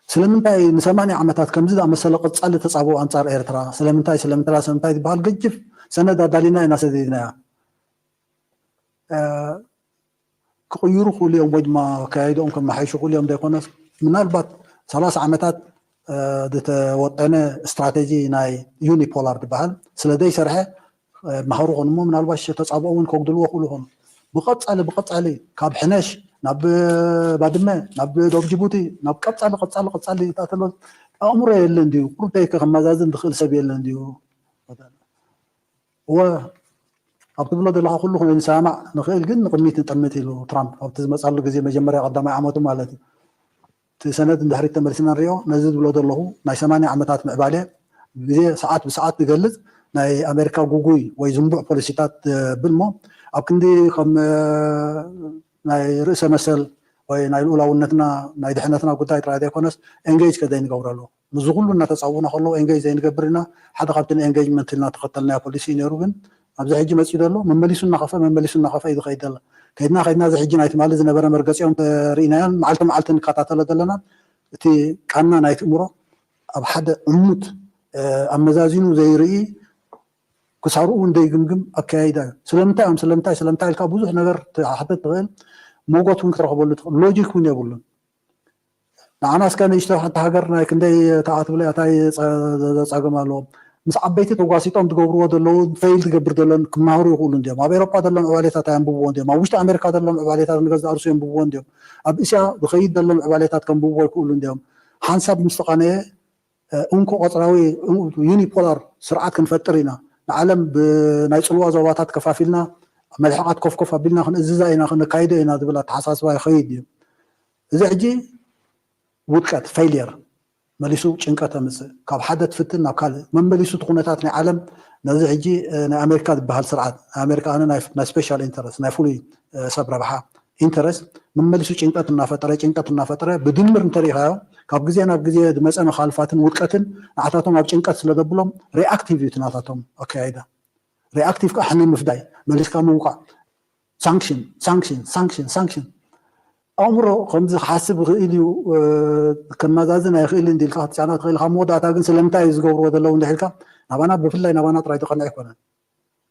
ስለምንታይ ንሰማንያ ዓመታት ከምዚ ዝኣመሰለ ቀጻሊ ተጻብኦ ኣንጻር ኤርትራ ስለምንታይ ስለምንታይ ስለምንታይ ዝበሃል ገጅፍ ሰነድ ኣዳሊና ኢና ሰዲድናያ እ፣ ክቕይሩ ክእሉ እዮም ወይ ድማ ኣካያይድኦም ከመሓይሹ ክእሉ እዮም ዘይኮነስ ምናልባት ሰላሳ ዓመታት እ፣ ዝተወጠነ ስትራቴጂ ናይ ዩኒፖላር ዝበሃል ስለ ዘይሰርሐ እ፣ ማሃሩ ኾኑ እሞ ምናልባሽ ተጻብኦ እውን ከጉድልዎ ክእሉ ኾኑ ብቐጻሊ ብቐጻሊ ካብ ሕነሽ ናብ ባድመ ናብ ዶብ ጅቡቲ ናብ ቀጻሊ ቀጻሊ ቀጻሊ ተኣተሎ ኣእምሮ የለን ድዩ? ቁርደይ ከመዛዝን ዝኽእል ሰብ የለን ድዩ? እወ፣ ኣብ ትብሎ ዘለኻ ኩሉ ክንሰማማዕ ንኽእል፣ ግን ንቕድሚት ንጠምት ኢሉ ትራምፕ ኣብቲ ዝመጻሉ ግዜ መጀመርያ ቀዳማይ ዓመቱ ማለት እዩ። እቲ ሰነድ ንድሕሪት ተመልስና ንሪኦ። ነዚ ዝብሎ ዘለኹ ናይ ሰማንያ ዓመታት ምዕባለ ግዜ ሰዓት ብሰዓት ዝገልጽ ናይ ኣሜሪካ ጉጉይ ወይ ዝንቡዕ ፖሊሲታት ብል እሞ ኣብ ክንዲ ከም ናይ ርእሰ መሰል ወይ ናይ ልኡላውነትና ናይ ድሕነትና ጉዳይ ጥራይ ዘይኮነስ ኤንጌጅ ከዘይንገብረሉ ምስዚ ኩሉ እናተፃውኡና ከለዉ ኤንጌጅ ዘይንገብር ኢና። ሓደ ካብቲ ንኤንጌጅመንት ኢልና ተኸተልናዮ ፖሊሲ እዩ ነይሩ። ግን ኣብዚ ሕጂ መፂኡ ዘሎ መመሊሱ እናኸፈ መመሊሱ እናኸፈ እዩ ዝኸይድ ዘሎ። ከይድና ከይድና እዚ ሕጂ ናይ ትማሊ ዝነበረ መርገፂኦም ተርኢናዮን መዓልቲ መዓልቲ ንከታተሎ ዘለና እቲ ቃና ናይ ትእምሮ ኣብ ሓደ ዕሙት ኣመዛዚኑ ዘይርኢ ክሳርኡ እውን ዘይግምግም ኣከያይዳ እዩ። ስለምንታይ እዮም ስለምንታይ ስለምንታይ ኢልካ ብዙሕ ነገር ክትሓትት ትኽእል። ሞጎት እውን ክትረኽበሉ ትኽእል። ሎጂክ እውን የብሉን። ንዓና እስከ ንእሽቶ ሓንቲ ሃገር ናይ ክንደይ ተኣትብለ ኣታይ ዘፃገም ኣለዎም። ምስ ዓበይቲ ተጓሲጦም ዝገብርዎ ዘለዉ ፌይል ዝገብር ዘሎን ክመሃሩ ይኽእሉ እንዲዮም። ኣብ ኤሮፓ ዘሎ ምዕባሌታት ኣየንብብዎ እንዲዮም። ኣብ ውሽጢ ኣሜሪካ ዘሎ ምዕባሌታት ንገዛእ ርሱ የንብብዎ እንዲዮም። ኣብ እስያ ዝኸይድ ዘሎ ምዕባሌታት ከንብብዎ ይኽእሉ እንዲዮም። ሓንሳብ ምስ ተቓነየ እንኮ ቆፅራዊ ዩኒፖላር ስርዓት ክንፈጥር ኢና። ንዓለም ብናይ ፅልዋ ዞባታት ከፋፊልና መልሕቓት ኮፍኮፍ ኣቢልና ክንእዝዛ ኢና ክነካይዶ ኢና ዝብል ኣተሓሳስባ ይኸይድ እዩ። እዚ ሕጂ ውድቀት ፌይልየር መሊሱ ጭንቀት ኣምፅእ። ካብ ሓደ ትፍትን ናብ ካልእ መመሊሱ እቲ ኩነታት ናይ ዓለም ነዚ ሕጂ ናይ ኣሜሪካ ዝበሃል ስርዓት ናይ ኣሜሪካ ኣነ ናይ ስፔሻል ኢንተረስት ናይ ፍሉይ ሰብ ረብሓ ኢንተረስት መመሊሱ ጭንቀት እናፈጠረ ጭንቀት እናፈጠረ ብድምር እንተሪኢኻዮ ካብ ግዜ ናብ ግዜ ዝመፀ መኻልፋትን ውድቀትን ንዓታቶም ኣብ ጭንቀት ስለ ዘብሎም ሪኣክቲቭ እዩ እቲ ናታቶም ኣካያይዳ። ሪኣክቲቭ ከዓ ሕነ ምፍዳይ መሊስካ ምውቃዕ ሳንክሽን ሳንክሽን ሳንክሽን ሳንክሽን ኣእምሮ ከምዚ ክሓስብ ይኽእል እዩ። ከመዛዝን ኣይኽእልን ኢልካ ክትጫና ትኽእል ካብ መወዳእታ ግን ስለምንታይ እዩ ዝገብርዎ ዘለዉ እንድሕልካ ናባና ብፍላይ ናባና ጥራይ ዝቐንዐ ኣይኮነን።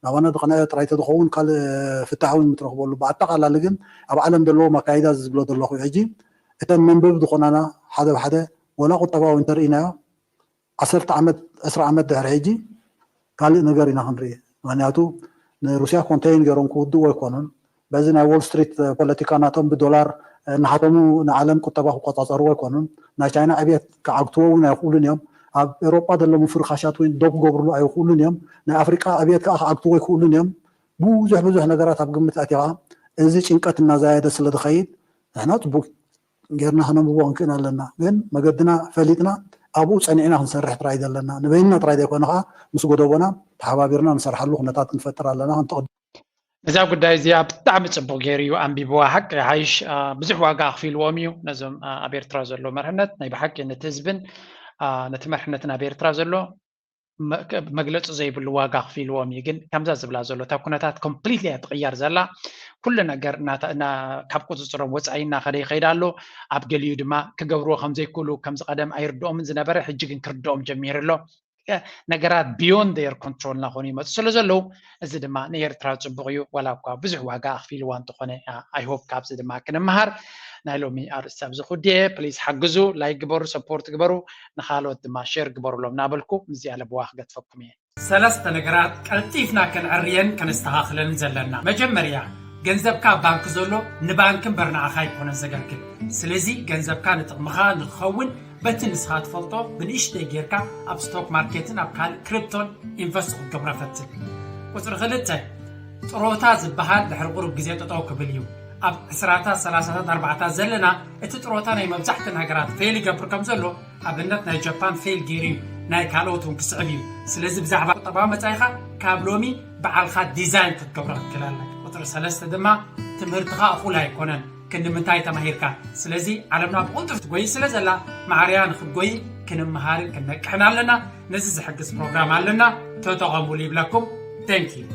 ናባና ዝቐንዐ ጥራይ ተዝኸውን ካልእ ፍታሕ እውን ምትረኽበሉ። ብኣጠቓላሊ ግን ኣብ ዓለም ዘለዎም ኣካይዳ ዝብሎ ዘለኹ ሕጂ እተን መንበቢ ዝኾናና ሓደ ብሓደ ወላ ቁጠባዊ እንተርኢናዮ ዓሰርተ ዓመት ዕስራ ዓመት ድሕሪ ሕጂ ካልእ ነገር ኢና ክንርኢ። ምክንያቱ ንሩስያ ኮንተይን ገይሮም ክውድእዎ ኣይኮኑን። በዚ ናይ ዎል ስትሪት ፖለቲካ ናቶም ብዶላር ናሃቶም ንዓለም ቁጠባ ክቆፃፀርዎ ኣይኮኑን። ናይ ቻይና ዕብየት ክዓግትዎ እውን ኣይኽእሉን እዮም። ኣብ ኤሮጳ ዘለዉ ምፍርኻሻት እውን ደው ክገብርሉ ኣይኽእሉን እዮም። ናይ ኣፍሪቃ ዕብየት ከዓ ክዓግትዎ ኣይኽእሉን እዮም። ብዙሕ ብዙሕ ነገራት ኣብ ግምት ኣቲኻ እዚ ጭንቀት እናዛየደ ስለ ዝኸይድ ንሕና ፅቡቅ ጌርና ክነንብቦ ክንክእል ኣለና። ግን መገድና ፈሊጥና ኣብኡ ፀኒዕና ክንሰርሕ ጥራይ ዘለና ንበይንና ጥራይ ዘይኮነ ከዓ ምስ ጎደቦና ተሓባቢርና ንሰርሓሉ ኩነታት ክንፈጥር ኣለና። ክንተቕድ እዛ ጉዳይ እዚኣ ብጣዕሚ ፅቡቅ ገይሩ እዩ ኣንቢብዋ። ሓቂ ሓይሽ ብዙሕ ዋጋ ኣኽፊልዎም እዩ ነዞም ኣብ ኤርትራ ዘሎ መርሕነት ናይ ብሓቂ ነቲ ህዝብን ነቲ መርሕነትን ኣብ ኤርትራ ዘሎ መግለፂ ዘይብሉ ዋጋ ኣኽፊልዎም እዩ። ግን ከምዛ ዝብላ ዘሎ እታ ኩነታት ኮምፕሊትሊ እያ ትቕየር ዘላ። ኩሉ ነገር ካብ ቁፅፅሮም ወፃኢ እናኸደ ይኸይድ ኣሎ። ኣብ ገሊኡ ድማ ክገብርዎ ከም ዘይክእሉ ከምዚ ቀደም ኣይርድኦምን ዝነበረ ሕጂ ግን ክርድኦም ጀሚሩ ኣሎ። ነገራት beyond their control እናኾኑ ይመፁ ስለ ዘለዉ እዚ ድማ ንኤርትራ ፅቡቕ እዩ። ዋላ እኳ ብዙሕ ዋጋ ኣኽፊልዋ እንተኾነ I hope ካብዚ ድማ ክንምሃር። ናይ ሎሚ ኣርእስቲ ኣብዚ ኩድየ ፕሊዝ ሓግዙ፣ ላይክ ግበሩ፣ ሰፖርት ግበሩ፣ ንኻልኦት ድማ ሼር ግበሩሎም እናበልኩ ምስዚኣ ለበዋ ክገድፈኩም እየ። ሰለስተ ነገራት ቀልጢፍና ከነዕርየን ከነስተኻኽለን ዘለና። መጀመርያ ገንዘብካ ኣብ ባንክ ዘሎ ንባንክ እምበር ንዓኻ ኣይኮነን ዘገልግል። ስለዚ ገንዘብካ ንጥቕምኻ ንክኸውን በቲ ንስኻ ትፈልጦ ብንእሽተይ ጌርካ ኣብ ስቶክ ማርኬትን ኣብ ካልእ ክሪፕቶን ኢንቨስት ክትገብሮ ፈትን። ቁፅሪ ክልተ ጥሮታ ዝበሃል ድሕሪ ቁሩብ ግዜ ጠጠው ክብል እዩ። ኣብ ዕስራታት ሰላሳታት ኣርባዕታት ዘለና እቲ ጥሮታ ናይ መብዛሕተን ሃገራት ፌል ይገብር ከም ዘሎ ኣብነት ናይ ጃፓን ፌል ገይሩ እዩ ናይ ካልኦት እውን ክስዕብ እዩ። ስለዚ ብዛዕባ ቁጠባዊ መፃኢኻ ካብ ሎሚ በዓልኻ ዲዛይን ክትገብሮ ክትክእል ኣለካ። ቁፅሪ ሰለስተ ድማ ትምህርትኻ እኹል ኣይኮነን። ክንዲ ምንታይ ተማሂርካ? ስለዚ ዓለምና ብቕልጡፍ ትጎይ ስለ ዘላ ማዕርያ ንክትጎይ ክንምሃርን ክንነቅሕን ኣለና። ነዚ ዝሕግዝ ፕሮግራም ኣለና፣ ተጠቐሙሉ ይብለኩም። Thank you።